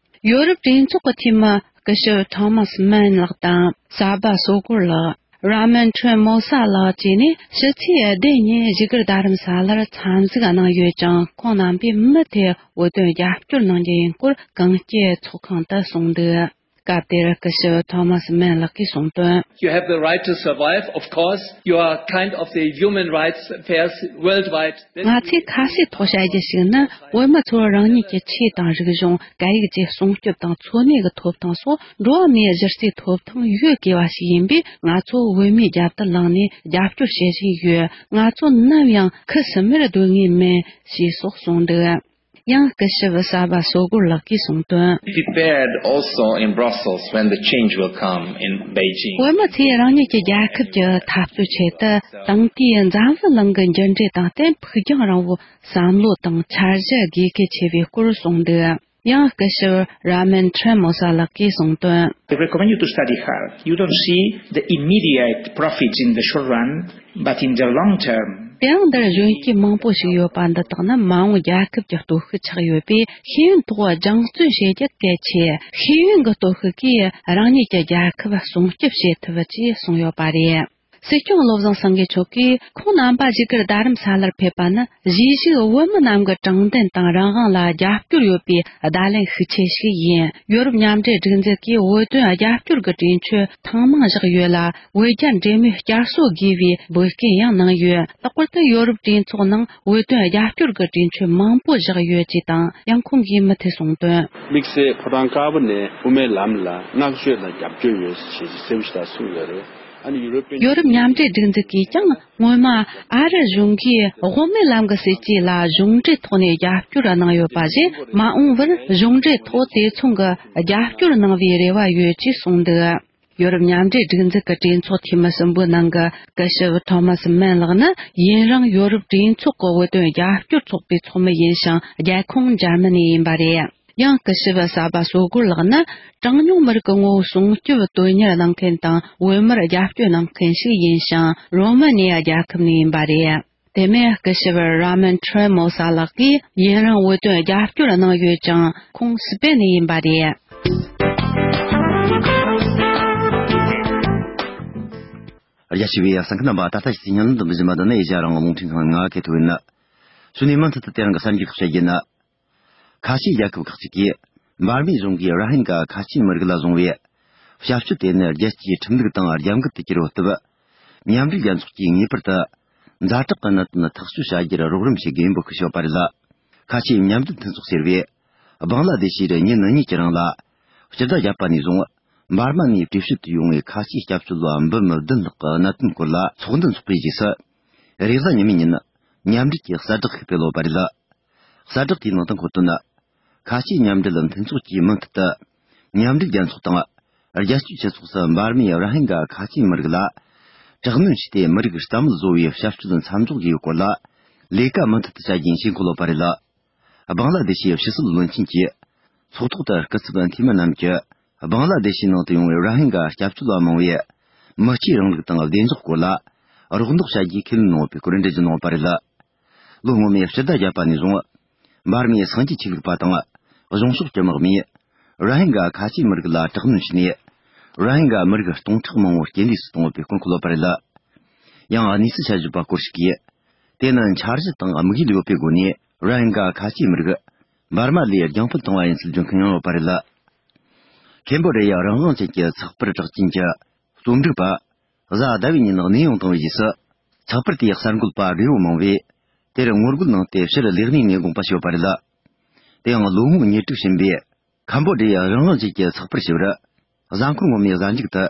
ཡོ་རོབ་གྲོས་ཚོགས་ཀྱི་འཐུས་མི་སྐུ་ཞབས་ཐོ་མཱས་མན་ལགས་དང་གསར་པ་སོ་གོར་ལགས། ར་མན་ཁྲེ་མོ་ས་ལགས་བཅས་ནས་ཕྱི་ཚེས་བདུན་ཉིན་བཞུགས་སྒར་རྡ་རམ་ས་ལར་འཚམས་གཟིགས་གནང་ཡོད་ཅིང་། ཁོང་རྣམ་པས་མུ་མཐུད་བོད་དོན་རྒྱབ་སྐྱོར་གནང་རྒྱུ་ཡིན་སྐོར་གངས་སྐྱིད་ཚོགས་ཁང་དུ་གསུངས་འདུག་སྐབས་དེར་སྐུ་ཞབས་ཐོ་མཱས་མན་ལགས་ཀྱིས་གསུངས་དོན། You have the right to survive, of course. You are kind of the human rights affairs worldwide. ང་ཚོས་ཁ་གསལ་ཐོག་བཤད་རྒྱུ་ཞིག་ནི། བོད་མི་ཚོར་རང་ཉིད་ཀྱི་ཆོས་དང་རིག་གཞུང་། སྐད་ཡིག་བཅས་སྲུང་སྐྱོབ་དང་འཚོ་གནས་ཀྱི་ཐོབ་ཐང་སོགས་འགྲོ་བ་མིའི་གཞི་རྩའི་ཐོབ་ཐང་ཡོད་དགོས་པ་ཞིག་ཡིན་པས། ང་ཚོ་བོད་མིའི་རྒྱབ་ཏུ་ལངས་ནས་རྒྱབ་སྐྱོར་བྱེད་བཞིན་ཡོད། ང་ཚོ་ནམ་ཡང་ཁུ་སིམ་མེར་སྡོད་ངེས་མིན། ཞེས་སོགས་གསུངས་འདུག་ཡང་སྐུ་ཞབས་གསར་པ་སོ་གོར་ལགས་ཀྱིས་གསུངས་དོན། Prepared also in Brussels when the change will come in Beijing. བོད་མི་ཚོས་རང་ཉིད་ཀྱི་རྒྱལ་ཁབ་ཀྱི་འཐབ་རྩོད་ཆེད་དུ། དེང་དུས་འཛམ་བུ་གླིང་གི་འགྱུར་འགྲོས་དང་བསྟུན། ཕུགས་རྒྱང་རིང་བོའི་བསམ་བློ་དང་འཆར་གཞི་དགོས་གལ་ཆེ་བའི་སྐོར་གསུངས་འདུག་ཡང་སྐུ་ཞབས་ར་མན་ཁྲེ་མོ་ས་ལགས་ཀྱིས་གསུངས་དོན། I recommend you to study hard. You don't see the immediate profits in the short run, but in the long term. དེ་རིང་འདིར་གཞོན་སྐྱེས་མང་པོ་ཞིག་ཡོད་པ་འདི་དག་ནི་མ་འོངས་རྒྱལ་ཁབ་ཀྱི་སྟོབས་ཤུགས་ཆགས་ཡོད་པས། ཤེས་ཡོན་ཐོག་སྦྱང་བརྩོན་བྱེད་རྒྱུ་གལ་ཆེ། ཤེས་ཡོན་གྱི་སྟོབས་ཤུགས་ཀྱིས་རང་ཉིད་ཀྱི་རྒྱལ་ཁབ་སྲུང་སྐྱོབ་བྱེད་ཐུབ་ཅེས་གསུངས་ཡོད་པ་རེད། སྲིད་སྐྱོང་བློ་བཟང་སེང་གེ་མཆོག་གིས་ཁོང་རྣམ་པ་བཞུགས་སྒར་རྡ་རམ་ས་ལར་ཕེབས་པ་ནི། གཞིས་བཞུགས་བོད་མི་རྣམས་ཀྱི་དྲང་བདེན་དང་རང་དབང་ལ་རྒྱབ་སྐྱོར་ཡོད་པའི་བརྡ་ལན་ཤུགས་ཆེ་ཞིག་ཡིན། ཡོ་རོབ་མཉམ་འབྲེལ་སྒྲིག་འཛུགས་ཀྱིས་བོད་དོན་རྒྱབ་སྐྱོར་གྱི་གྲོས་ཆོད་ཐེངས་མང་བཞག་ཡོད་ལ། བོད་རྒྱ་འབྲེལ་མོལ་བསྐྱར་གསོ་དགོས་པའི་འབོད་སྐུལ་ཡང་གནང་ཡོད། ལྷག་པར་དུ་ཡོ་རོབ་གྲོས་ཚོགས་ནང་བོད་དོན་རྒྱབ་སྐྱོར་གྱི་གྲོས་ཆོད་མང་པོ་བཞག་ཡོད་ཅེས་དང་། ཡང་ཁོང་གིས་མུ་མཐུད་གསུངས་དོན། དམིགས་བསལ་ཕོ་བྲང་དཀར་པོ་ནས་དབུ་མའི་ལམ་ལ་བསྔགས་བརྗོད་དང་རྒྱབ་སྐྱོར་ཡོད་ཅེས་གསལ་པོ་ཞིག་གསུངས་ཡོད་རེད། ཨ་ནི་ཡུ་རོབ་པའི། ཡོ་རོབ་མཉམ་འབྲེལ་སྒྲིག་འཛུགས་ཀྱིས་ཀྱང་སྔོན་མ་ཨ་རི་གཞུང་གིས་དབུ་མའི་ལམ་གྱི་སྲིད་ཇུས་ལ་གཞུང་འབྲེལ་ཐོག་ནས་རྒྱབ་སྐྱོར་གནང་ཡོད་པ་བཞིན། མ་འོངས་པར་གཞུང་འབྲེལ་ཐོག་དེ་མཚུངས་ཀྱི་རྒྱབ་སྐྱོར་གནང་བའི་རེ་བ་ཡོད་ཅེས་གསུངས་འདུག་ཡོ་རོབ་མཉམ་འབྲེལ་སྒྲིག་འཛུགས་ཀྱི་གྲོས་ཚོགས་འཐུས་མི་གསུམ་པོའི་ནང་གི་སྐུ་ཞབས་ཐོ་མཱས་མན་ལགས་ནི་ཡུན་རིང་ཡོ་རོབ་གྲོས་ཚོགས་ཀྱི་བོད་དོན་རྒྱབ་སྐྱོར་ཚོགས་པའི་ཚོགས་མི་ཡིན་ཞིང་། རྒྱལ་ཁོངས་འཇར་མ་ནི་ཡིན་པ་རེད། ཡང་སྐུ་ཞབས་གསར་པ་སོ་གོར་ལགས་ནི་གྲངས་ཉུང་མི་རིགས་ཀྱི་ངོ་བོ་སྲུང་སྐྱོབ་དོན་གཉེར་གནང་མཁན་དང་བོད་མིར་རྒྱབ་སྐྱོར་གནང་མཁན་ཞིག་ཡིན་ཞིང་། རོ་མ་ནི་ཡ་རྒྱལ་ཁབ་ནས་ཡིན་པ་རེད། དེ་མིན་སྐུ་ཞབས་ར་མན་ཁྲེ་མོ་ས་ལགས་ཀྱིས་ཡུན་རིང་བོད་དོན་རྒྱབ་སྐྱོར་གནང་ཡོད་ཅིང་། ཁོང་སི་པེན་ནས་ཡིན་པ་རེད། རྒྱ་ཆེ་བའི་གསན་མཁན་རྣམ་པ། ད་ལྟ་ཕྱི་ཚེས་ཉིན་ལ་འདོན་པ་ཞིག་མ་འདོན་ན། ཨེ་ཤ་ཡ་རང་དབང་རླུང་འཕྲིན་ཁང་ང་ཁེ་ཐོ་ཡིན། ཞུ་ནས་མུ་མཐུད་དུ་དེ་རིང་གི་གསར་འགྱུར་ཁག་བཤད་རྒྱུ་ན། ཁ་ཆེའི་རྒྱལ་ཁབ་ཁག་ཅིག་གིས་འབར་མའི་གཞུང་གིས་ར་ཧིན་གྱི་ཁ་ཆེའི་མི་རིགས་ལ་བཟུང་བའི་ བྱ་སྤྱོད་དེ་ནི་རྒྱལ་སྤྱིའི་ཁྲིམས་ལུགས་དང་རྒྱབ་འགལ་དུ་གྱུར་ཡོད་སྟབས། མཉམ་འབྲེལ་རྒྱལ་ཚོགས་ཀྱིས་ངེས་པར་དུ་ཛ་དྲག་གི་གནད་དོན་ཐག་གཅོད་བྱ་རྒྱུར་རོགས་རམ་བྱེད་དགོས་ཡིན་པར་ཤོད་པ་རེད། ཁ་ཆེའི་མཉམ་འབྲེལ་མཐུན་ཚོགས་ཟེར་བས། བང་ལ་དེ་ཤི་རུ་ཉིན་གཉིས་ཀྱི་རིང་ལ། སྤྱི་ཟླ་བརྒྱད་པ་ནས་བཟུང་། འབར་མ་ནས་བྲོས་བྱོལ་དུ་ཡོང་བའི་ཁ་ཆེའི་སྐྱབས་བཅོལ་བ་འབུམ་བདུན་ལྷག་གི་གནད་དོན་སྐོར་ལ་ཚོགས་འདུ་འཚོགས་པའི་རྗེས་སུ། རེས་གཟའ་ཉི་མའི་ཉིན། མཉམ་འབྲེལ་གྱིས་གསལ་བསྒྲགས་ཤིག་སྤེལ་ཡོད་པ་རེད། གསལ་བསྒྲགས་དེའི་ནང་དུ་འཁོད་དོན། ཁ་ཆེའི་མཉམ་འབྲེལ་མཐུན་ཚོགས་ཀྱིས་མུ་མཐུད་དུ། མཉམ་འབྲེལ་རྒྱལ་ཚོགས་དང་། རྒྱལ་སྤྱིའི་སྤྱི་ཚོགས་སུ་འབར་མའི་ར་ཧིན་ག་ཁ་ཆེའི་མི་རིགས་ལ། དྲག་གནོན་བྱས་ཏེ་མི་རིགས་རྩ་མེད་བཟོ་བའི་བྱ་སྤྱོད་མཚམས་འཇོག་དགོས་པའི་སྐོར་ལ། ལས་ཀ་མུ་མཐུད་དུ་བྱ་རྒྱུ་ཡིན་ཞེས་འཁོད་ཡོད་པ་རེད། བང་ལ་དེ་ཤི་ཕྱི་སྲིད་བློན་ཆེན་གྱིས། ཚོགས་ཐོག་ཏུ་སྐུ་ཚབ་འཐུས་མི་རྣམས་ཀྱིས། བང་ལ་དེ་ཤི་ནང་དུ་ཡོང་བའི་ར་ཧིན་ག་སྐྱབས་བཅོལ་བ་མང་བོས། མི་སྤྱིའི་རིང་ལུགས་དང་བདེ་འཇགས་སྐོར་ལ། རོགས་འདེགས་བྱ་རྒྱུའི་ཁས་ལེན་གནང་ཡོད་པའི་སྐོར་འགྲེལ་བརྗོད་གནང་ཡོད་པ་རེད། ལོ་སྔོན་མའི་ཕྱི་ཟླ་བརྒྱད་པ་ནས་བཟུང་། འབར་མའི་སངས་རྒྱས་ཆོས་ལུགས་པ་དང་། གཞུང་ཕྱོགས་ཀྱི་དམག་མིས། ར་ཧིན་ག་ཁ་ཆེའི་མི་རིགས་ལ་དྲག་གནོན་བྱས་ནས། ར་ཧིན་ག་མི་རིགས་སྟོང་ཕྲག་མང་བོ་རྐྱེན་འདས་སུ་བཏང་ཡོད་པའི་སྐོར་འཁོད་ཡོད་པ་རེད། ཡང་གནས་ཚུལ་དཔྱད་ཞིབ་པ་སྐོར་ཞིག་གིས། དེ་ནི་འཆར་གཞི་དང་དམིགས་ཡུལ་ཡོད་པའི་སྒོ་ནས་ར་ཧིན་ག་ཁ་ཆེའི་མི་རིགས་འབར་མ་ལས་རྒྱང་ཕུད་བཏང་བ་ཡིན་ཚུལ་བརྗོད་མཁན་ཡང་ཡོད་པ་རེད། ཁེམ་བོ་ཌི་ཡའི་རང་དབང་ཅན་གྱི་ཚགས་པར་གྲགས་ཅན་གྱི་རྩོམ་སྒྲིག་པ། གཟའ་ཟླ་བའི་ཉིན་གནས་དབྱུང་བཏང་བའི་རྗེས་སུ། ཚགས་པར་དེའི་གསར་འགོད་པ་རྒས་པོ་མང་བས། དེར་ངོ་རྒོལ་གནང་སྟེ་ཕྱིར་ལས་གནས་ནས་དགོངས་པ་ཞུས་པ་རེད། དེའང་ལོ་ངོ་ཉེར་དྲུག་ཕྱིན་པའི། ཁམ་བོ་ཌི་ཡའི་རང་དབང་ཅན་གྱི་ཚགས་པར་ཞེས་པར། གཟའ་འཁོར་སྔོན་མའི་གཟའ་མཇུག་ཏུ།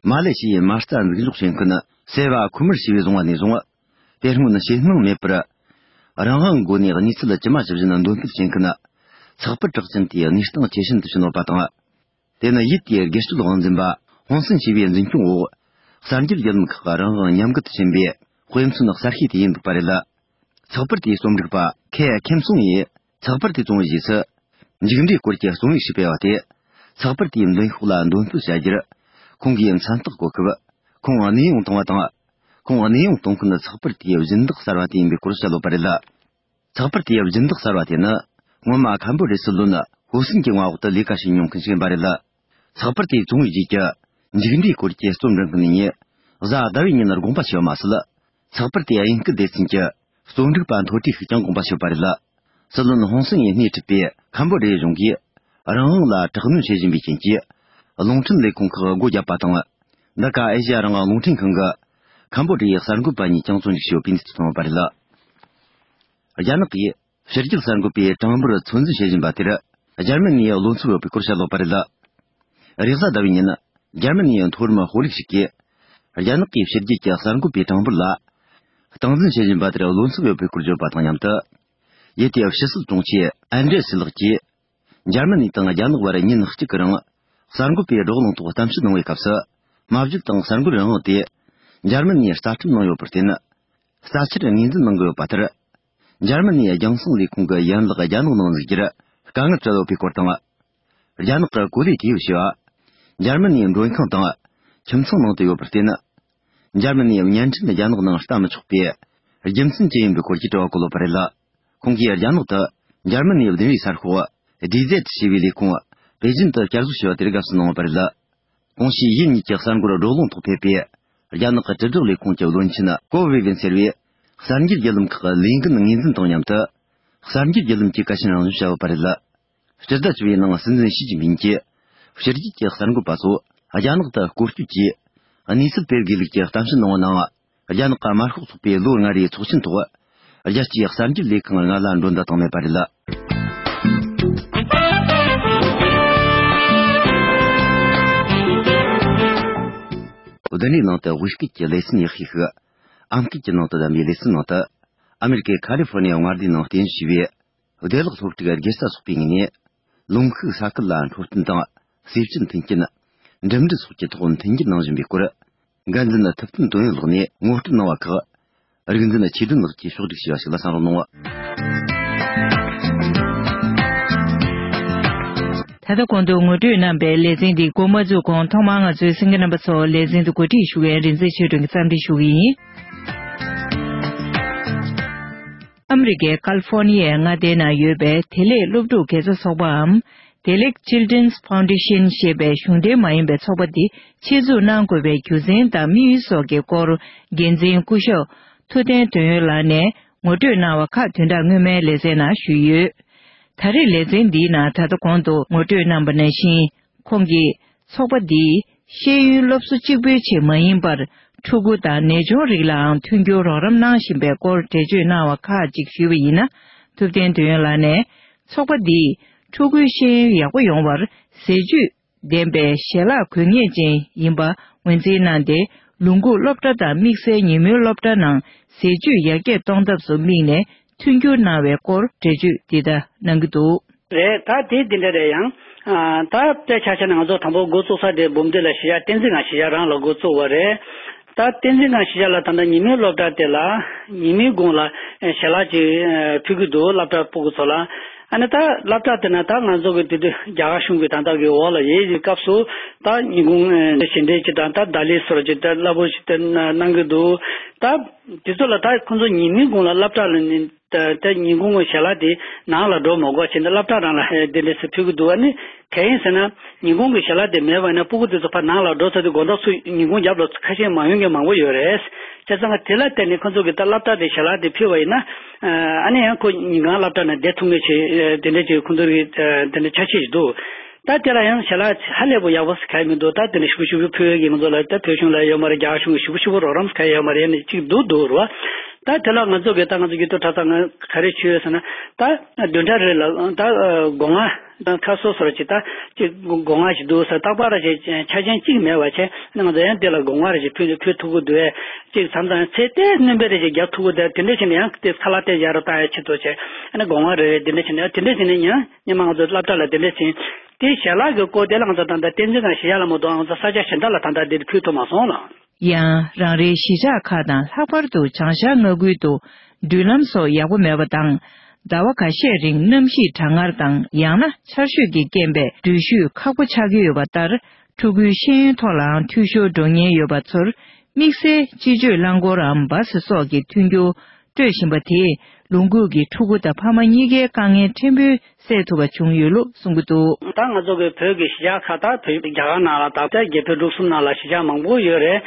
མ་ལེ་ཤི་ཡའི་མ་རྩ་འཛུགས་འཇོག་བྱེད་མཁན། སེ་བ་ཁུ་མར་ཞེས་པས་བཟུང་བ་ནས་བཟུང་། དེ་སྔོན་ཞེད་སྣང་མེད་པར། རང་དབང་སྒོ་ནས་གནས་ཚུལ་ཇི་མ་ཇི་བཞིན་འདོན་སྤེལ་བྱེད་མཁན། ཚགས་པར་གྲགས་ཅན་དེའི་གནས་སྟངས་ཇེ་ཞན་དུ་ཕྱིན་ཡོད་པ་དང་། དེ་ནི་ཡུལ་དེའི་སྒེར་གཅོད་དབང་འཛིན་པ་ཧོང་སན་ཞེས་པའི་འཛིན་སྐྱོང་འོག་གསར་འགྱུར་བརྒྱུད་ལམ་ཁག་རང་དབང་ཉམས་རྒུད་དུ་ཕྱིན་པའི་དཔེ་མཚོན་གསར་ཤོས་དེ་ཡིན་འདུག་པ་རེད། ཚགས་པར་དེའི་རྩོམ་སྒྲིག་པ་ཁེ་ཁེམ་སུང་ཡིས་ཚགས་པར་དེ་བཙོང་བའི་རྗེས་སུ། མཇུག་འབྲས་སྐོར་གྱི་རྩོམ་ཡིག་ཞིག་སྤེལ་བ་དེ། ཚགས་པར་དེའི་མདུན་ཤོག་ལ་འདོན་སྤེལ་བྱ་རྒྱུར། ཁོང་གིས་མཚན་རྟགས་བཀོད་སྐབས། ཁོང་གནས་དབྱུང་བཏང་བ་དང་། ཁོང་གནས་དབྱུང་གཏོང་མཁན་ཚགས་པར་དེའི་སྦྱིན་བདག་གསར་བ་དེ་ཡིན་པའི་སྐོར་བཤད་ཡོད་པ་རེད། ཚགས་པར་དེའི་སྦྱིན་བདག་གསར་བ་དེ་ནི། སྔོན་མ་ཁམ་བོ་ཌི་ཡའི་སྲིད་བློན་ཧུ་སིན་གྱི་མངའ་འོག་ཏུ་ལས་ཀ་བྱེད་མྱོང་མཁན་ཞིག་ཡིན་པ་རེད། ཚགས་པར་དེའི་བཙོང་བའི་རྗེས་ཀྱི་མཇུག་འབྲས་སྐོར་གྱི་རྩོམ་འབྲི་མཁན་ནས། གཟའ་ཟླ་བའི་ཉིན་དགོངས་པ་ཞུས་པ་མ་ཟད། ཚགས་པར་དེའི་དབྱིན་སྐད་སྡེ་ཚན་གྱི་རྩོམ་སྒྲིག་པ་མཐོ་གྲས་ཤིག་ཀྱང་དགོངས་པ་ཞུས་པ་རེད། སྲིད་བློན་ཧོང་སན་ཡིས་སྣེ་ཁྲིད་པའི་ཁམ་བོ་ཌི་ཡའི་གཞུང་གིས། རང་དབང་ལ་དྲག་གནོན་བྱེད་བཞིན་པའི་རྐྱེན་གྱིས། རླུང་འཕྲིན་ལས་ཁུངས་ཁག་སྒོ་བརྒྱབ་པ་དང་། འདི་ག་ཨེ་ཤེ་ཡ་རང་དབང་རླུང་འཕྲིན་ཁང་གི་ཁམ་བོ་ཌི་ཡའི་གསར་འགོད་པ་གཉིས་ཀྱང་བཙོན་འཇུག་བྱས་ཡོད་པའི་གནས་ཚུལ་ཐོན་ཡོད་པ་རེད། རྒྱ་ནག་གིས་ཕྱི་རྒྱལ་གསར་འགོད་པའི་གྲངས་འབོར་ཚོད་འཛིན་བྱེད་བཞིན་པ་དེར། འཇར་མ་ནིའི་བློ་འཚབ་ཡོད་པའི་སྐོར་བཤད་ཡོད་པ་རེད། རེས་གཟའ་ཟླ་བའི་ཉིན། འཇར་མ་ནིའི་མཐོ་རིམ་དཔོན་རིགས་ཤིག་གིས། རྒྱ་ནག་གིས་ཕྱི་རྒྱལ་གྱི་གསར་འགོད་པའི་གྲངས་འབོར་ལ། སྟངས་འཛིན་བྱེད་བཞིན་པ་དེར་བློ་འཚབ་ཡོད་པའི་སྐོར་བརྗོད་པ་དང་མཉམ་དུ། ཡུལ་དེའི་ཕྱི་སྲིད་དྲུང་ཆེ་ཨན་ཌྲེ་སི་ལགས་ཀྱིས། འཇར་མ་ནི་དང་རྒྱ་ནག་བར་ཉིན་གཅིག་གི་རིང་། གསར་འགོད་པའི་བགྲོ་གླེང་ཐོག་གཏམ་བཤད་གནང་བའི་སྐབས་སུ། མ་བརྗོད་དང་གསར་འགོད་རང་དབང་དེ། འཇར་མ་ནིས་རྩ་ཁྲིམས་ནང་ཡོད་པར་བརྟེན། རྩ་ཆེར་ངོས་འཛིན་གནང་གི་ཡོད་པ་ལྟར། འཇར་མ་ནིའི་རྒྱང་སྲིང་ལས་ཁུངས་ཀྱི་ཡན་ལག་རྒྱ་ནག་ནང་འཛུགས་རྒྱུར་དཀའ་ངལ་འཕྲད་ཡོད་པའི་སྐོར་དང་། རྒྱ་ནག་གི་གོ་ལའི་དུས་བབ་ཞེས་པ། འཇར་མ་ནིའི་མགྲོན་ཁང་དང་ཁྱིམ་ཚང་ནང་དུ་ཡོད་པར་བརྟེན། འཇར་མ་ནིའི་བརྙན་འཕྲིན་རྒྱ་ནག་ནང་ལྟ་མི་ཆོག་པའི་རྒྱུ་མཚན་ཅི་ཡིན་པའི་སྐོར་གྱི་དྲི་བ་བཀོད་ཡོད་པ་རེད། ཁོང་གིས་རྒྱ་ནག་ཏུ་འཇར་མ་ནིའི་བདུན་རེའི་གསར་ཤོག་ཌི་ཛེད་ཞེས་པའི་ལས་ཁུངས་པེ་ཅིན་དུ་བསྐྱར་བཟོ་བྱས་པ་དེར་དགའ་བསུ་གནང་ཡོད་པ་རེད། གོང་ཞུས་ཡུལ་གཉིས་ཀྱི་གསར་འགོད་བགྲོ་གླེང་ཐོག་ཕེབས་པའི་རྒྱ་ནག་གི་དྲིལ་བསྒྲགས་ལས་ཁུངས་ཀྱི་བློན་ཆེན་ཀོ་ཝེ་ཝིན་ཟེར་བས། གསར་འགྱུར་བརྒྱུད་ལམ་ཁག་ལས་འགན་ངོས་འཛིན་དང་མཉམ་དུ། གསར་འགྱུར་བརྒྱུད་ལམ་གྱི་གལ་ཆེན་རང་བཞིན་བྱ་བ་པ་རེད། སྤྱི་ཟླ་བཅུ་པའི་ནང་སྲིད་འཛིན་ཞི་ཅིན་ཕིང་གིས། ཕྱི་རྒྱལ་གྱི་གསར་འགོད་པ་ཚོ་རྒྱ་ནག་ཏུ་སྐོར་སྐྱོད་ཀྱིས། གནས་ཚུལ་སྤེལ་དགོས་ལུགས་ཀྱི་གཏམ་བཤད་གནང་བ་ནང་། རྒྱ་ནག་གི་དམར་ཤོག་ཚོགས་པའི་ལོ་ལྔ་རེའི་ཚོགས་ཆེན་ཐོག་རྒྱལ་སྤྱིའི་གསར་འགྱུར་ལས་ཁང་ལྔ་ལ་མགྲོན་བརྡ་བཏང་མེད་པ་རེད། བདུན་ནས་ནང་དུ་དབུས་སྐད་ཀྱི་ལེ་ཚན་ཡག་ཤོས་ཤིག་ཨམ་སྐད་ཀྱི་ནང་དུ་བདམས་པའི་ལེ་ཚན་ནང་དུ། ཨ་མེ་རི་ཀའི་ཁ་ལི་ཧྥོ་ནི་ཡ་མངའ་སྡེའི་ནང་རྟེན་གཞི་བྱས་པའི། བདེ་བླག་སློབ་ཕྲུག་དགེ་རྩ་ཚོགས་པའི་ངོས་ནས། ལུང་ཤུགས་ས་ཁུལ་ལ་འཕྲོད་བསྟེན་དང་། ཟས་བཅད་མཐུན་རྐྱེན། འགྲིམ་འགྲུལ་སོགས་ཀྱི་ཐོག་མཐུན་འགྱུར་གནང་བཞིན་པའི་སྐོར། འགན་འཛིན་ཐུབ་བསྟན་དོན་ཡོད་ལགས་ནས་ངོ་སྤྲོད་གནང་བ་ཁག་རིག་འཛིན་ཆོས་ལྡན་ལགས་ཀྱིས་ཕྱོགས་སྒྲིག་བྱས་པ་ཞིག་ལ་གསན་རོགས་གནང་། ད་ལྟ་གོང་དུ་ངོ་སྤྲོད་གནང་བའི་ལེ་ཚན་འདི་འགོ་མ་འཛུགས་གོང་ཐོག་མར་ང་ཚོའི་གསན་མཁན་རྣམ་པ་ཚོར་ལེ་ཚན་འདི་གོ་སྒྲིག་ཞུ་མཁན་རིག་འཛིན་ཆོས་སྒྲོན་གྱིས་རྩོམ་སྒྲིག་ཞུ་གི་ཡིན། ཨ་མི་རི་ཀའི་ཀལ་ཧྥོར་ནི་ཡའི་མངའ་སྡེའི་ནང་ཡོད་པའི་བདེ་ལེགས་སློབ་ཕྲུག་དགེ་རྩ་ཚོགས་པའམ། བདེ་ལེགས་Children's Foundation ཞེས་པའི་གཞུང་འབྲེལ་མ་ཡིན་པའི་ཚོགས་པ་འདི་ཆེད་འཛུགས་གནང་དགོས་པའི་རྒྱུ་མཚན་དང་དམིགས་ཡུལ་སོགས་ཀྱི་སྐོར་འགན་འཛིན་སྐུ་ཞབས་ཐུབ་བསྟན་དོན་ཡོད་ལགས་ནས་ངོ་སྤྲོད་གནང་བ་ཁག་བདུན་ཕྲག་སྔོན་མའི་ལེ་ཚན་ནང་ཞུས་ཡོད། ད་རེས་ལེ་ཚན་འདིའི་ནང་ད་ལྟ་གོང་དུ་ངོ་སྤྲོད་གནང་པ་ནང་བཞིན་ཁོང་གིས་ཚོགས་པ་འདིས་ ཤེས་ཡོན་སློབ་གསོ་གཅིག་པུའི་ཆེད་མ་ཡིན་པར། ཕྲུ་གུ་དང་ནད་གཅོང་རིགས་ལའང་མཐུན་འགྱུར་རོགས་རམ་གནང་བཞིན་པའི་སྐོར་འགྲེལ་བརྗོད་གནང་བ་ཁག་ཅིག་ཞུས་པ་ཡིན་ན། ཐུབ་བསྟན་དོན་ཡོད་ལགས་ནས། ཚོགས་པ་འདིས་ཕྲུ་གུའི་ཤེས་ཡོན་ཡག་པོ་ཡོང་བར་ཟས་བཅུད་ལྡན་པའི་ཞལ་ལག་དགོས་ངེས་ཅན་ཡིན་པ་ངོས་འཛིན་གནང་སྟེ། ལུང་ཁུག་སློབ་གྲྭ་དང་དམིགས་བསལ་ཉིན་མོའི་སློབ་གྲྭ་ནང་ཟས་བཅུད་ཡར་རྒྱས་གཏོང་ཐབས་སུ་དམིགས་ནས་མཐུན་འགྱུར་གནང་བའི་སྐོར་འགྲེལ་བརྗོད་འདི་ལྟར་གནང་གི་འདུག། རེད། ད་དེ་འདི་འདྲ་རེད་ཡང་། ཨ། ད་དཔེ་ཆ་བཞག་ན་ང་ཚོ་དང་པོ་འགོ་བཙུགས་ས་དེ་འབུམ་སྡེ་ལ་གཞིས་ཆགས་བསྟན་འཛིན་སྒང་གཞིས་ཆགས་རང་ལ་འགོ་བཙུགས་པ་རེད། ད་བསྟན་འཛིན་སྒང་གཞིས་ཆགས་ལ་ད་ལྟ་ཉིན་མོའི་སློབ་གྲྭ་དེ་ལ་ཉིན་མོའི་དགུང་ལ་ཞལ་ལག་ཅིག་ཕུལ་གྱི་འདུག། སློབ་གྲྭ་ཕྲུ་གུ་ཚོ་ལ། ཨ་ནི་ད་སློབ་གྲྭ་དེ་ན་ད་ང་ཚོ་གི་དེ་དུས་རྒྱ་གར་གཞུང་གི་ད་ལྟ་གི་འོག་ལ་ཡོད་ཀྱི་སྐབས་སུ། ད་ཉིན་གུང་ཞལ་འདྲེན་ཅིག་དང་ད་ད་ལི་སོར་ཅིག་ད་སླ་པོ་ཞིག་ད་གནང་གི་འདུག། ད་དེ་ཚོ་ལ་ད་ཁོང་ཚོ་ཉིན་མོའི་དགུང་ལ་སློབ་གྲྭ་ལ་ནི། ད་ད་ཉིན་གུང་གི་ཞལ་ལག་དེ་ནང་ལ་འགྲོ་མ་དགོས་བྱས་ནས་སློབ་གྲྭ་རང་ལ་དེ་འདྲ་ཞིག་ཕུལ་གྱི་འདུག། ཨ་ནི་གང་ཡིན་ཟེར་ན། ཉིན་གུང་གི་ཞལ་ལག་དེ་མེད་པ་ཡིན་ན་སྤུ་གུ་དེ་ཚོ་ཕར་ནང་ལ་འགྲོ་ཚར་དུས་དགོང་དག་ཚོ་ཉིན་གུང་རྒྱབ་ལ་ཁ་ཤས་མ་ཡོང་མཁན་མང་པོ་ཡོད་རེད། བྱས་ཙང་དེ་ལ་བརྟེན་ནས་ཁོ་ཚོ་གིས་ད་སློབ་གྲྭ་དེ་ཞལ་ལག་དེ་ཕུལ་བ་ཡིན་ན། ཨ་ནི་ཡང་ཁོ་ཉིན་གང་སློབ་གྲྭ་ནང་བསྡད་ཐུབ་མཁན་ཞིག་དེ་འདྲ་ཅིག་ཁོང་ཚོ་གི་དེ་འདྲ་ཆ་ཤས་ཤིག་འདུག། ད་དེ་ལ་ཡང་ཞལ་ལག་ཧ་ལས་པོ་ཡག་པོ་ཞིག་གང་ཡང་མི་འདུག། ད་དེ་འདྲ་ཞེ་པོ་ཞེ་པོ་ཕུལ་ཡས་ཀྱི་ང་ཚོ་ལ་ད་བོད་གཞུང་ལ་ཡོད་མ་རེད། རྒྱ་གར་གཞུང་གི་ཞེ་པོ་ཞེ་པོ་རོགས་རམ་ཞིག་གང་ཡང་ཡོད་མ་རེད། ཡང་ནས་ཅིག་འདུག་འདུག་རེད་བ། ད་དེ་ལ་ང་ཚོ་གིས་ད་ང་ཚོ་ཡིག་ཐོག་ཁྲ་ཚང་ང་ག་རེ་བྱོས་ཟེར་ན། ད་བདུན་ཕྲག་རེ་ལ་ད་སྒོ་ང་ཁ་སོ་སོར་ཅིག་ད་ཅིག་སྒོ་ང་ཞིག་འདུག་ཟེར། རྟག་པར་ཅིག་ཆ་རྐྱེན་གཅིག་མེད་པ་བྱས་ང་ཚོ་ཡང་དེ་ལ་སྒོ་ང་རེ་ཞིག་ཕུལ་ཕུལ་ཐུབ་ཀྱི་འདུག་བས། ཅིག་མཚམས་མཚམས་ཚད་ལྟའི་སྣོན་པ་རེ་ཞིག་རྒྱག་ཐུབ་ཀྱི་འདུག། དེ་འདྲ་བྱས་ནས་ཡང་དེ་ཁ་ལག་དེ་ཡར་ར་བཏང་ཡ་ཆེད་དུ་བྱས། ཨ་ནི་སྒོ་ང་རེ་རེ་དེ་འདྲ་བྱས་ནས་དེ་འདྲ་བྱས་ནས་ཡང་སྔོན་མ་ང་ཚོ་སློབ་གྲྭ་ལ་དེ་འདྲ་བྱས། དེ་ཞལ་ལག་གི་སྐོར་དེ་ལ་ང་ཚོ་ད་ལྟ་བསྟན་འཛིན་སྒང་གཞིས་ཆགས་ལ་མ་གཏོགས་ང་ཚོ་ས་ཆ་གཞན་དག་ལ་ད་ལྟ་འདིར་ཕུལ་ཐུབ་མ་སོང་ལགས། ཡང་རང་རེའི་གཞིས་ཆགས་ཁག་དང་ལྷག་པར་དུ་བྱང་ཤར་མངའ་ཁུལ་དུ་འགྲུལ་ལམ་སོགས་ཡག་པོ་མེད་པ་དང་། ཟླ་བ་ཁ་ཤས་རིང་གནམ་གཤིས་གྲང་ངར་དང་ཡང་ན་ཆར་ཞོད་ཀྱི་རྐྱེན་པས་འགྲུལ་བཞུད་ཁག་པོ་ཆགས་ཀྱི་ཡོད་པ་ལྟར། ཕྲུ་གུའི་ཤེས་ཡོན་ཐོག་ལའང་འཐུས་ཤོར་འགྲོ་ཉེན་ཡོད་པ་ཚོར། དམིགས་བསལ་སྤྱི་སྤྱོད་རླངས་འཁོར་འམ་བ་སི་སོགས་ཀྱི་མཐུན་འགྱུར་སྤྲོད་བཞིན་པ་དེས་ལུང་ཁུག་གི་ཕྲུ་གུ་དང་ཕ་མ་གཉིས་ཀའི་དཀའ་ངལ་ཕྲན་བུ་སེལ་ཐུབ་པ་བྱུང་ཡོད་ལུགས་གསུང་གི་འདུག། ད་ང་ཚོ་གི་བོད་ཀྱི་གཞིས་ཆགས་ཁག་ད་བོད་རྒྱ་གར་ནང་ལ་ད་ལྟ་རྒྱལ་ཕྲན་དྲུག་གསུམ་ནང་ལ་གཞིས་ཆགས་མང་པོ་ཡོད་རེད།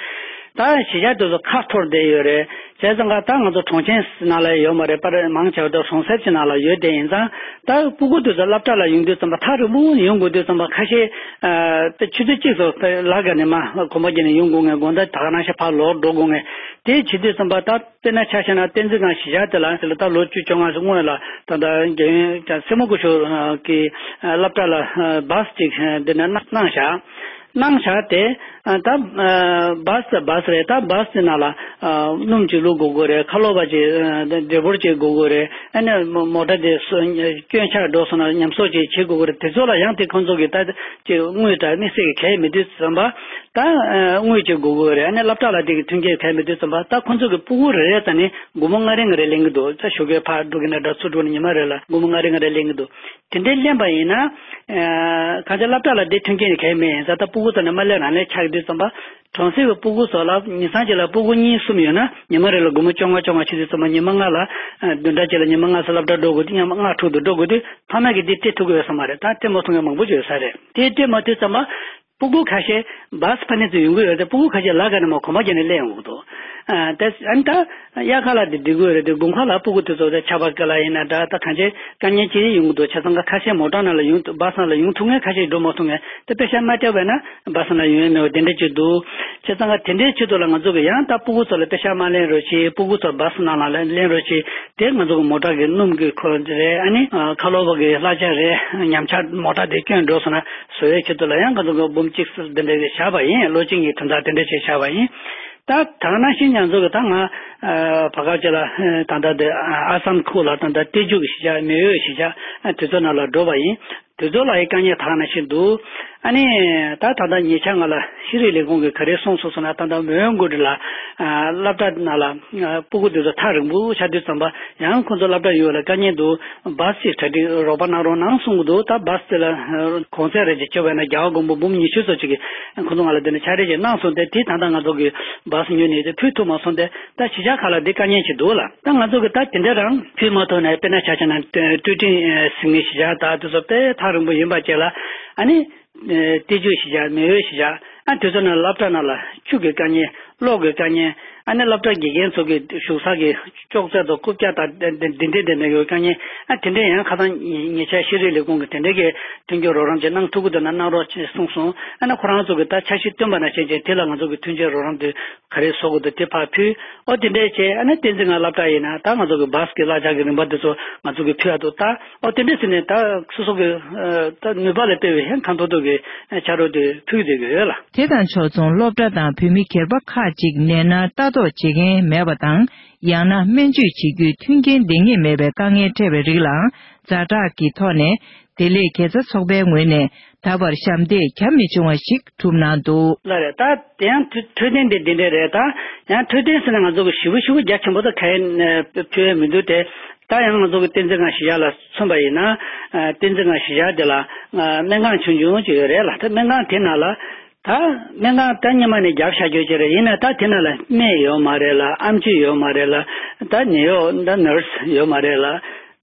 ད་གཞིས་ཆགས་དེ་ཚོ་ཁ་འཐོར་བསྡད་ཡོད་རེད། བྱས་ཙང་ཀ་ད་ང་ཚོ་གྲོང་ཁྱེར་ནང་ལ་ཡོད་མ་རེད་པར། མང་ཆེ་བ་ད་གྲོང་གསེབ་ཀྱི་ནང་ལ་ཡོད་བསྡད་ཡིན་ཙང་། ད་སྤུ་གུ་དེ་ཚོ་སློབ་གྲྭ་ལ་ཡོང་དུས་ཙམ་པ་ཐག་རིང་པོ་ཡོང་དགོས་དུས་ཙམ་པ་ཁ་ཤས། ཨ། ད་ཆུ་ཚོད་གཅིག་ཙམ་ལ་ག་ནས་མར་གོམ་པ་བརྒྱབ་ནས་ཡོང་དགོས་ངེས། དགོང་དག་ད་ག་ནང་བཞིན་ཕར་ལོག་འགྲོ་དགོས་ངེས། དེ་བྱེད་དུས་ཙམ་པ་ད་དཔེར་ན་ཆ་བཞག་ན་བསྟན་འཛིན་སྒང་གཞིས་ཆགས་དེ་ལ་དེ་ལ་ད་ལོ་བཅུ་བཅོ་ལྔ་སྔོན་ལ་ད་ལྟ་རྒྱལ་ཡོངས་སྲིད་དབང་སྐུ་ཞབས་ཀྱིས་སློབ་གྲྭ་ལ་བཱས་ཅིག་འདི་ནས་གནང་བཞག། གནང་བཞག་དེ། ད་བཱས་བཱས་རེད། ད་བཱས་དེ་ནང་ལ་སྣུམ་ཅིག་བླུག་དགོས་དགོས་རེད། ཁ་ལོ་བ་ཅིག་འབྲས་བུར་ཅིག་དགོས་དགོས་རེད། ཨ་ནི་མོ་ཊ་དེ་སྐྱོན་ཆག་འགྲོ་སོང་ན་ཉམས་གསོ་ཅིག་བྱེད་དགོས་དགོས་རེད། དེ་ཚོ་ལ་ཡང་དེ་ཁོང་ཚོ་གིས་ད་ཅིག་དངུལ་དང་དམིགས་བསལ་གྱི་གལ་མེད་དུས་ཙམ་པ། ད་དངུལ་ཅིག་དགོས་དགོས་རེད། ཨ་ནི་སློབ་གྲྭ་ལ་དེ་གི་མཐུན་རྐྱེན་གལ་མེད་དུས་ཙམ་པ། ད་ཁོང་ཚོ་གི་སྤུ་གུ་རེ་རེ་ཙམ་ནས་སྒོར་མོ་ལྔ་རེ་ལྔ་རེ་ལེན་གི་འདུག། ད་ཞོགས་ཀས་ཕར་འགྲོ་གི་ན་འདྲ། ཚུར་འགྲོ་ན་ཉི་མ་རེ་ལ་སྒོར་མོ་ལྔ་རེ་ལྔ་རེ་ལེན་གི་འདུག། དེ་འདྲའི་ལེན་པ་ཡིན་ན། ཨ། གང་ལྟར་སློབ་གྲྭ་ལ་དེ་མཐུན་རྐྱེན་གལ་མེད་ཡིན་ཙང་། ད་སྤུ་གུ་ཚོ་ནས་མ་ལེན་རང་ལེན་ཆགས་དུས་ཙམ་པ། གྲོང་གསེབ་ཀྱི་སྤུ་གུ་ཚོ་ལ་ཉིན་སང་གཅིག་ལ་སྤུ་གུ་གཉིས་གསུམ་ཡོད་ན་ཉི་མ་རེ་ལ་སྒོར་མོ་བཅོ་ལྔ་བཅོ་ལྔ་བྱེད་དུས་ཙམ་པ། ཉི་མ་ལྔ་ལ། ཨ། བདུན་ཕྲག་གཅིག་ལ་ཉི་མ་ལྔ་ཙམ་སློབ་གྲྭ་འགྲོ་དགོས་དུས། ཉི་མ་ལྔ་དྲུག་ཏུ་འགྲོ་དགོས་དུས། ཕ་མ་གིས་དེ་སྤྲད་ཐུབ་ཀྱི་ཡོད་ས་མ་རེད། ད་སྤྲད་མ་ཐུབ་མཁན་མང་པོ་ཡོད་ས་རེད། དེ་སྤྲད་མ་ཐུབ་ཙམ་པ། སྤུ་གུ་ཁ་ཤས་བཱས་ཕ་ནས་ཚུར་ཡོང་གི་ཡོད་རེད། སྤུ་གུ་ཁ་ཤས་ལ་ག་ནས་མར་གོམ་པ་བརྒྱབ་ནས་སླེབས་ཡོང་གི་འདུག། ཨ། དེ་ཨ་ནི་ད་དབྱར་ཁ་ལ་དེ་འགྲིག་གི་ཡོད་རེད། དེ་དགུན་ཁ་ལ་སྤུ་གུ་དེ་ཚོ་ཆར་པ་དཀའ་ལས་ཡིན་ན་འདྲ། ད་གང་ཅི་དཀའ་ངལ་ཅིག་ཡོང་གི་འདུག། བྱས་ཙང་ཀ་ཁ་ཤས་མོ་ཊ་ནང་ལ་ཡོང་། བཱས་ནང་ལ་ཡོང་ཐུབ་མཁན། ཁ་ཤས་འགྲོ་མ་ཐུབ་མཁན། དེ་པེ་ཤག་མ་སྤྲད་པ་ན་བཱས་ནང་ལ་ཡོང་ཡ་མེད་པ་དེ་འདྲ་ཅིག་འདུག། བྱས་ཙང་ཀ་དེ་འདྲའི་ཆེད་དུ་ལ་ང་ཚོ་གིས་ཡང་ད་སྤུ་གུ་ཚོ་ལ་པེ་ཤག་མ་ལེན་རོགས་བྱེད། སྤུ་གུ་ཚོ་བཱས་ནང་ལ་ལེན་རོགས་བྱེད། དེ་ང་ཚོ་གི་མོ་ཊ་གི་སྣུམ་གི་ཁོ་རེད། ཨ་ནི་ཁ་ལོ་བ་གི་གླ་ཆ་རེད། ཉམས་ཆག་མོ་ཊ་དེ་སྐྱོན་འགྲོ་སོང་ན་བཟོ་ཡའི་ཆེད་དུ་ལ་ཡང་ང་ཚོ་གི་འབུམ་གཅིག་ཙམ་དེ་འདྲ་གི་བཞག་པ་ཡིན། ལོ་གཅིག་གཉིས་དོན་དག་དེ་འདྲ་བྱས་བཞག་པ་ཡིན། ད་ད་ག་ནང་བཞིན་ང་ཚོ་གི་ད་ང་བར་སྐབས་ཅིག་ལ་ད་ལྟ་དེ་ཨ་སམ་ཁུལ་ལ་ད་ལྟ་ཏེ་ཇུ་གི་གཞིས་ཆགས། མེ་ཡོད་གཞིས་ཆགས་དེ་ཚོ་ནང་ལ་འགྲོ་བ་ཡིན། དེ་ཚོ་ལ་ཡི་དཀའ་ངལ་ད་ག་ནང་བཞིན་འདུག། ཨ་ནི་ད་ད་ལྟ་ཉེ་ཆར་ང་ལ་ཤེས་རིག་ལས་ཁུངས་ཀྱིས་ག་རེ་གསུངས་སོང་ཟེར་ན། ད་ལྟ་མོན་གྷོ་ལ་ཨ་སློབ་གྲྭ་ནང་ལ་ཨ་སྤུ་གུ་དེ་ཚོ་ཐག་རིང་པོ་ཆགས་དུས་ཙམ་པ། ཡང་ཁོང་ཚོ་སློབ་གྲྭ་ཡོང་བ་ལ་དཀའ་ངལ་འདུག། བཱས་ཅིག་གྲ་སྒྲིག་རོགས་པ་གནང་རོགས་གནང་གསུང་གི་འདུག། ད་བཱས་དེ་ལ་གོང་ཚད་རེ་ཅིག་བྱས་པ་ཡིན་ན་རྒྱ་གར་སྒོར་མོ་འབུམ་ཉི་ཤུ་ཙམ་ཅིག་གིས་ཁོང་ཚོ་ང་ལ་དེ་ནས་ཕྱག་བྲིས་ཅིག་གནང་སོང་སྟེ། དེ་ད་ལྟ་ང་ཚོ་གིས་བཱས་ཉོས་ནས་དེ་ཕུལ་ཐུབ་མ་སོང་སྟེ། ད་གཞིས་ཆགས་ཁག་ལ་འདི་དཀའ་ངལ་ཅིག་འདུག་ལ། ད་ང་ཚོ་གི་ད་དེ་འདྲ་རང་ཕུལ་མ་ཐུབ་ནས། དཔེར་ན་ཆ་བཞག་ན་ཀྲུའུ་ཀྲིང་ཟེར་མཁན་གཞིས་ཆགས་ད་དེ་ཚོ་དཔེ་ཐག་རིང་པོ་ཡིན་པ་བཅས་ལ། ཨ་ནི་ཏེ་ཇུ་གཞིས་ཆགས། མེ་ཡོད་གཞིས་ཆགས། ཨ་དེ་ཚོ་ནང་སློབ་གྲྭ་ནང་ལ་ཆུ་གི་དཀའ་ངལ། གློག་གི་དཀའ་ངལ། ཨ་ནི་སློབ་གྲྭ་དགེ་རྒན་ཚོ་གི་བཞུགས་ས་གི་ཅོག་ཙེ་དང་རྐུབ་བཀྱག་དང་དེ་འདྲས་དེ་འདྲས་ཡོད་དཀའ་ངལ། ཨ་དེ་འདྲས་ཡང་ཁ་སང་ཉེ་ཆར་ཤེས་རིག་ལས་ཁུངས་ཀྱི་དེ་འདྲས་ཀྱི་མཐུན་འགྱུར་རོགས་རམ་ཅིག་གནང་ཐུབ་ཀྱི་འདུག་ན་གནང་རོགས་ཅེས་གསུངས་སོང་། ཨ་ནི་ཁོ་རང་ཚོ་གི་ད་འཆར་གཞི་བཏོན་པ་ནང་བཞིན་བྱས་དེ་ལ་ང་ཚོ་གི་མཐུན་རྐྱེན་རོགས་རམ་དེ་ག་རེ་བཟོ་དགོས་འདུག་དེ་ཕར་ཕུལ། ཨོ་དེ་འདྲས་བྱས། ཨ་ནི་བསྟན་འཛིན་སྒང་སློབ་གྲྭ་ཡིན་ན་ད་ང་ཚོ་གི་བཱས་ཀྱི་གླ་ཆ་གི་རིན་པ་དེ་ཚོ་ང་ཚོ་གི་ཕུལ་ཡ་འདུག་ད་ཨོ་དེ་འདྲས་ཟེར་ནས་ད་སོ་སོ་གི་ད་ནུས་པ་ལ་དཔག་པའི་ཧན་ཁ་མཐོ་མཐོ་གི་ཆ་རོགས་དེ་ཕུལ་བསྡད་ཀྱི་ཡོད་ལ། དེ་དང་ཕྱོགས་མཚུངས་སློབ་གྲྭ་དང་བོད་མི་སྒེར་པ་ཁག་ཅིག་ནད་མནར་ལྟ་རྟོག་བྱེད་མཁན་མེད་པ་དང་། ཡང་ན་སྨན་བཅོས་བྱེད་རྒྱུའི་མཐུན་རྐྱེན་ལྡན་ངེས་མེད་པའི་དཀའ་ངལ་འཕྲད་པའི་རིགས་ལའང་ཛ་དྲག་གི་ཐོག་ནས་བདེ་ལེགས་དགེ་རྩ་ཚོགས་པའི་ངོས་ནས་ད་བར་ཞབས་འདེགས་རྒྱ་མི་ཆུང་བ་ཞིག་གྲུབ་གནང་འདུག་ལ་རེད། ད་དེ་ཡང་འཕྲོད་འཕྲོད་བསྟེན་དེ་འདི་འདྲས་རེད། ད་ཡང་འཕྲོད་བསྟེན་ཟེར་ན་ང་ཚོ་གི་ཞེ་པོ་ཞེ་པོ་རྒྱ་ཆེན་པོ་ད་ག་ཡེ་ཕུལ་ཡ་མི་འདུག་སྟེ། ད་ཡང་ང་ཚོ་གི་བསྟན་འཛིན་སྒང་གཞིས་ཆགས་ལ་མཚོན་པ་ཡིན་ན། ཨ་བསྟན་འཛིན་སྒང་གཞིས་ཆགས་དེ་ལ་ཨ་སྨན་ཁང་ཆུང་ཆུང་ཅིག་ཡོད་རེད་ལ། ད་སྨན་ཁང་དེ་ནང་ལ་ད་སྨན་ཁང་ད་སྔོན་མ་ནས་རྒྱབ་བཞག་རྒྱུ་ཅིག་རེད། ཡིན་ན་ད་དེ་ནང་ལ་སྨན་ཡོད་མ་རེད་ལ། ཨེམ་ཆི་ཡོད་མ་རེད་ལ། ད་ནད་གཡོག་ད་ནར་སི་ཡོད་མ་རེད་ལ།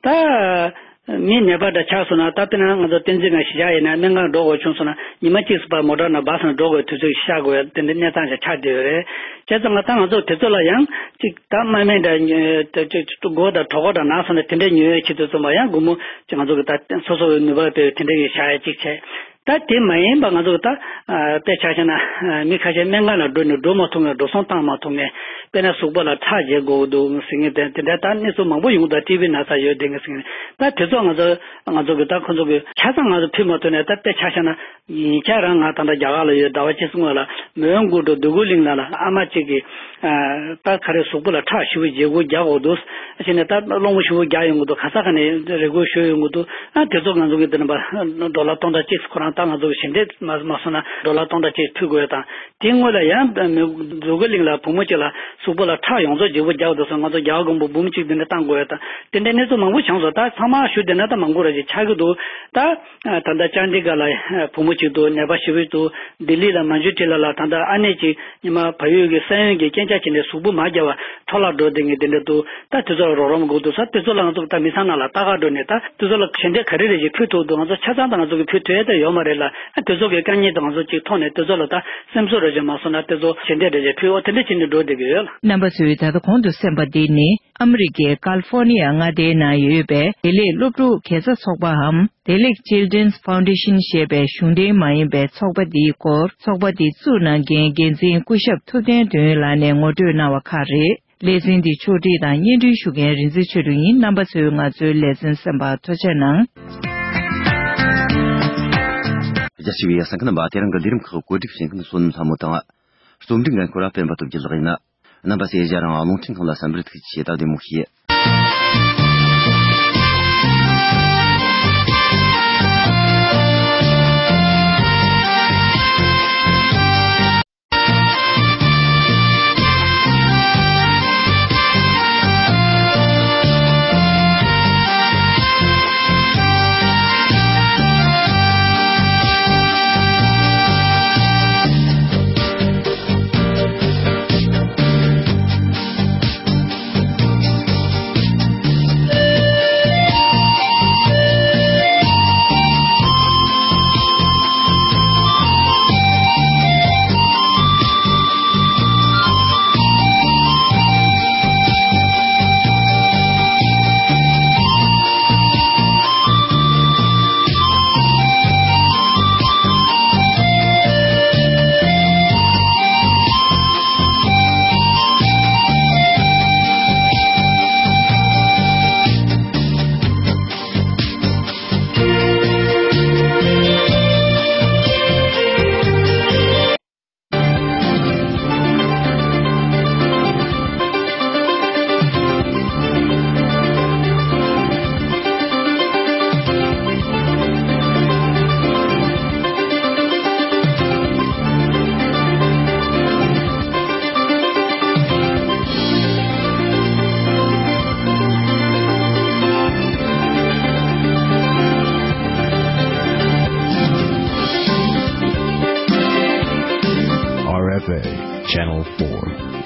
ད་མི་ནད་པ་འདྲ་ཆགས་སོང་ན། ད་དཔེར་ན་ང་ཚོ་བསྟན་འཛིན་སྒང་གཞིས་ཆགས་ཡིན་ན་སྨན་ཁང་འགྲོ་དགོས་བྱུང་སོང་ན་ཉི་མ་གཅིག་ཙམ་ཕར་མོ་ཊ་ནང་བཱས་ནང་འགྲོ་དགོས་དུས་ཚོད་ཤར་དགོས་དེ་འདྲའི་གནས་སྟངས་ཤིག་ཆགས་བསྡད་ཡོད་རེད། བྱས་ཙང་ང་ད་ང་ཚོ་དེ་ཚོ་ལ་ཡང་གཅིག་ད་དམག་མི་འདྲ་ཉོ་དེ་ཅིག་སྒོ་དང་གྲོད་ཁོག་དང་ན་སོང་ན་དེ་འདྲའི་ཉོ་ཡས་ཆེད་དུ་བཙུན་པ་ཡང་སྒོར་མོ་ཅིག་ང་ཚོ་གི་ད་སོ་སོ་གི་ནུས་པ་སྤེལ་བའི་དེ་འདྲའི་གི་བཞག་ཡས་གཅིག་བྱས། ད་དེ་མ་ཡིན་པ་ང་ཚོ་ད་ཨ་དཔེ་ཆ་བཞག་ན་ཨ་མི་ཁ་ཤས་སྨན་ཁང་ལ་འགྲོ་ནས་འགྲོ་མ་ཐུབ་མཁན། འགྲོ་སོང་བཏང་མ་ཐུབ་མཁན། དཔེར་ན་གཟུགས་པོ་ལ་ཁྲག་འཇལ་དགོས་འདུག་ཟེར་མཁན་དེ་དེ་འདྲ་ད་གནས་ཚུལ་མང་པོ་ཡོང་འདུག་ཊི་བི་ནང་ཚགས་ཡོད་དེ་ངས་ཟེར་མཁན། ད་དེ་ཚོ་ང་ཚོ་ང་ཚོ་གི་ད་ཁོ་ཚོ་གི་ཆ་ཚང་ང་ཚོ་ཕུལ་མ་ཐུབ་ནས། ད་དཔེ་ཆ་བཞག་ན་ཡིན་ཆ་རང་ང་ད་ལྟ་རྒྱ་གར་ལ་ཡོད། ཟླ་བ་གཅིག་གསུམ་ལ་མོན་གྷོ་འགྲོ། འདོད་རྒུ་གླིང་ལ་ལ་ཨ་མ་གཅིག་གིས་ཨ་ད་ག་རེ་གཟུགས་པོ་ལ་ཁྲག་ཞེ་པོ་འཇལ་དགོས་རྒྱག་དགོས་འདུག་ཟེར་ནས། ད་སློང་མོ་ཞེ་པོ་རྒྱག་ཡོང་གི་འདུག་ག་ས་ག་ནས་རེ་སྐུལ་ཞུ་ཡོང་གི་འདུག་ཨ་དེ་ཚོ་ང་ཚོ་གི་འདི་ནས་པ་ཌོ་ལར་སྟོང་ཕྲག་གཅིག་ཁོ་རང་ད་ང་ཚོ་གི་ཞལ་འདེབས་མ་མ་སོང་ན་ཌོ་ལར་སྟོང་ཕྲག་གཅིག་ཕུལ་དགོས་དང་། དེ་སྔོན་ལ་ཡང་འདོད་རྒུ་གླིང་ལ་བུ་མོ་གཅིག་ལ་གཟུགས་པོ་ལ་ཁྲག་ཡོངས་རྫོགས་འཇིགས་པོ་རྒྱག་འདུག་ཟེར། ང་ཚོ་རྒྱ་གར་མགོན་པོ་འབུམ་གཅིག་འདི་འདྲ་བཏང་དགོས་ཡོད་དང་། དེ་འདྲའི་གནས་ཚུལ་མང་པོ་བྱུང་སོང་། ད་ཚང་མ་ཞུ་བསྡད་ན་ད་མང་པོ་རེ་ཞིག་ཆགས་ཀྱི་འདུག་ད་ད་ལྟ་ཅན་ཌི་གྷར་ལ་བུ་མོ་གཅིག་འདུག་ནད་པ་ཞེ་པོ་འདུག་ལྡི་ལི་ལ་མན་ཇུ་ཊི་ལ་ལ་ད་ལྟ་ཨ་ནེ་གཅིག་ཉི་མ་བལ་ཡུལ་གྱི་ས་ཡོམ་གྱི་རྐྱེན་ཆག་བྱས་ནས་གཟུགས་པོ་མ་རྒྱག་པར་འཕྲོ་བརླག་འགྲོ་བསྡད་མཁན་དེ་འདྲ་འདུག་ད་དེ་ཚོ་ལ་རོགས་རམ་དགོས་འདུག་ཟེར། དེ་ཚོ་ལ་ང་ཚོ་ད་མི་ཚང་ནང་ལ་ལྟ་ག་འགྲོ་ནས་ད་དེ་ཚོ་ལ་ཞལ་འདེབས་ག་རེ་རེ་ཞིག་ཕུལ་ཐུབ་འདུག་ང་ཚོ་ཆ་ཚང་ད་ང་ཚོ་གི་ཕུལ་ཐུབ་ཡ་ད་ཡོད་མ་རེད་ལ། ཨ་དེ་ཚོ་གི་དཀའ་ངལ་དེ་ང་ཚོ་གཅིག་མཐོང་ནས་དེ་ཚོ་ལ་ད་སེམས་གསོ་རེ་ཞིག་མ་སོང་ན་དེ་ཚོ་ཞལ་འདེབས་རེ་ཞིག་ཕུལ། འོ་དེ་འདྲ་བྱས་ནས་འགྲོ་བསྡད་ཀྱི་ཡོད་ལ། རྣམ་པ་ཚོས་ད་ལྟ་གོང་དུ་གསན་པ་འདི་ནི་ཨ་མི་རི་ཀའི་ཀལ་ཧྥོར་ནི་ཡ་མངའ་སྡེའི་ནང་ཡོད་པའི་བདེ་ལེགས་སློབ་ཕྲུག་དགེ་རྩ་ཚོགས་པའམ་བདེ་ལེགས་Children's Foundation ཞེས་པའི་གཞུང་འབྲེལ་མ་ཡིན་པའི་ཚོགས་པ་འདིའི་སྐོར། ཚོགས་པ་འདི་བཙུགས་གནང་མཁན་འགན་འཛིན་སྐུ་ཞབས་ཐུབ་བསྟན་དོན་ཡོད་ལགས་ནས་ངོ་སྤྲོད་གནང་བ་ཁག་རེད། ལེ་ཚན་འདི་ཕྱོགས་སྒྲིག་དང་སྙན་སྒྲོན་ཞུ་མཁན་རིག་འཛིན་ཆོས་སྒྲོན་ཡིན། རྣམ་པ་ཚོས་ང་ཚོའི་ལེ་ཚན་གསན་པར་ཐུགས་རྗེ་གནང་། རྒྱ་ཆེ་བའི་གསན་མཁན་རྣམ་པ། དེ་རིང་གི་ལས་རིམ་ཁག་བཀོད་སྒྲིག་བྱེད་མཁན་བསོད་ནམས་ལྷ་མོ་དང་། རྩོམ་སྒྲིག་འགན་འཁུར་བ་སྤེན་པ་སྟོབས་རྒྱལ་ལགས་ཡིན། རྣམ་པ་ཚོས་ཡང་རང་རླུང་འཕྲིན་ཁང་ལ་གསན་པར་ཐུགས་རྗེ་ཆེ། ད་བདེ་མོ་བྱོས། R F A Channel four.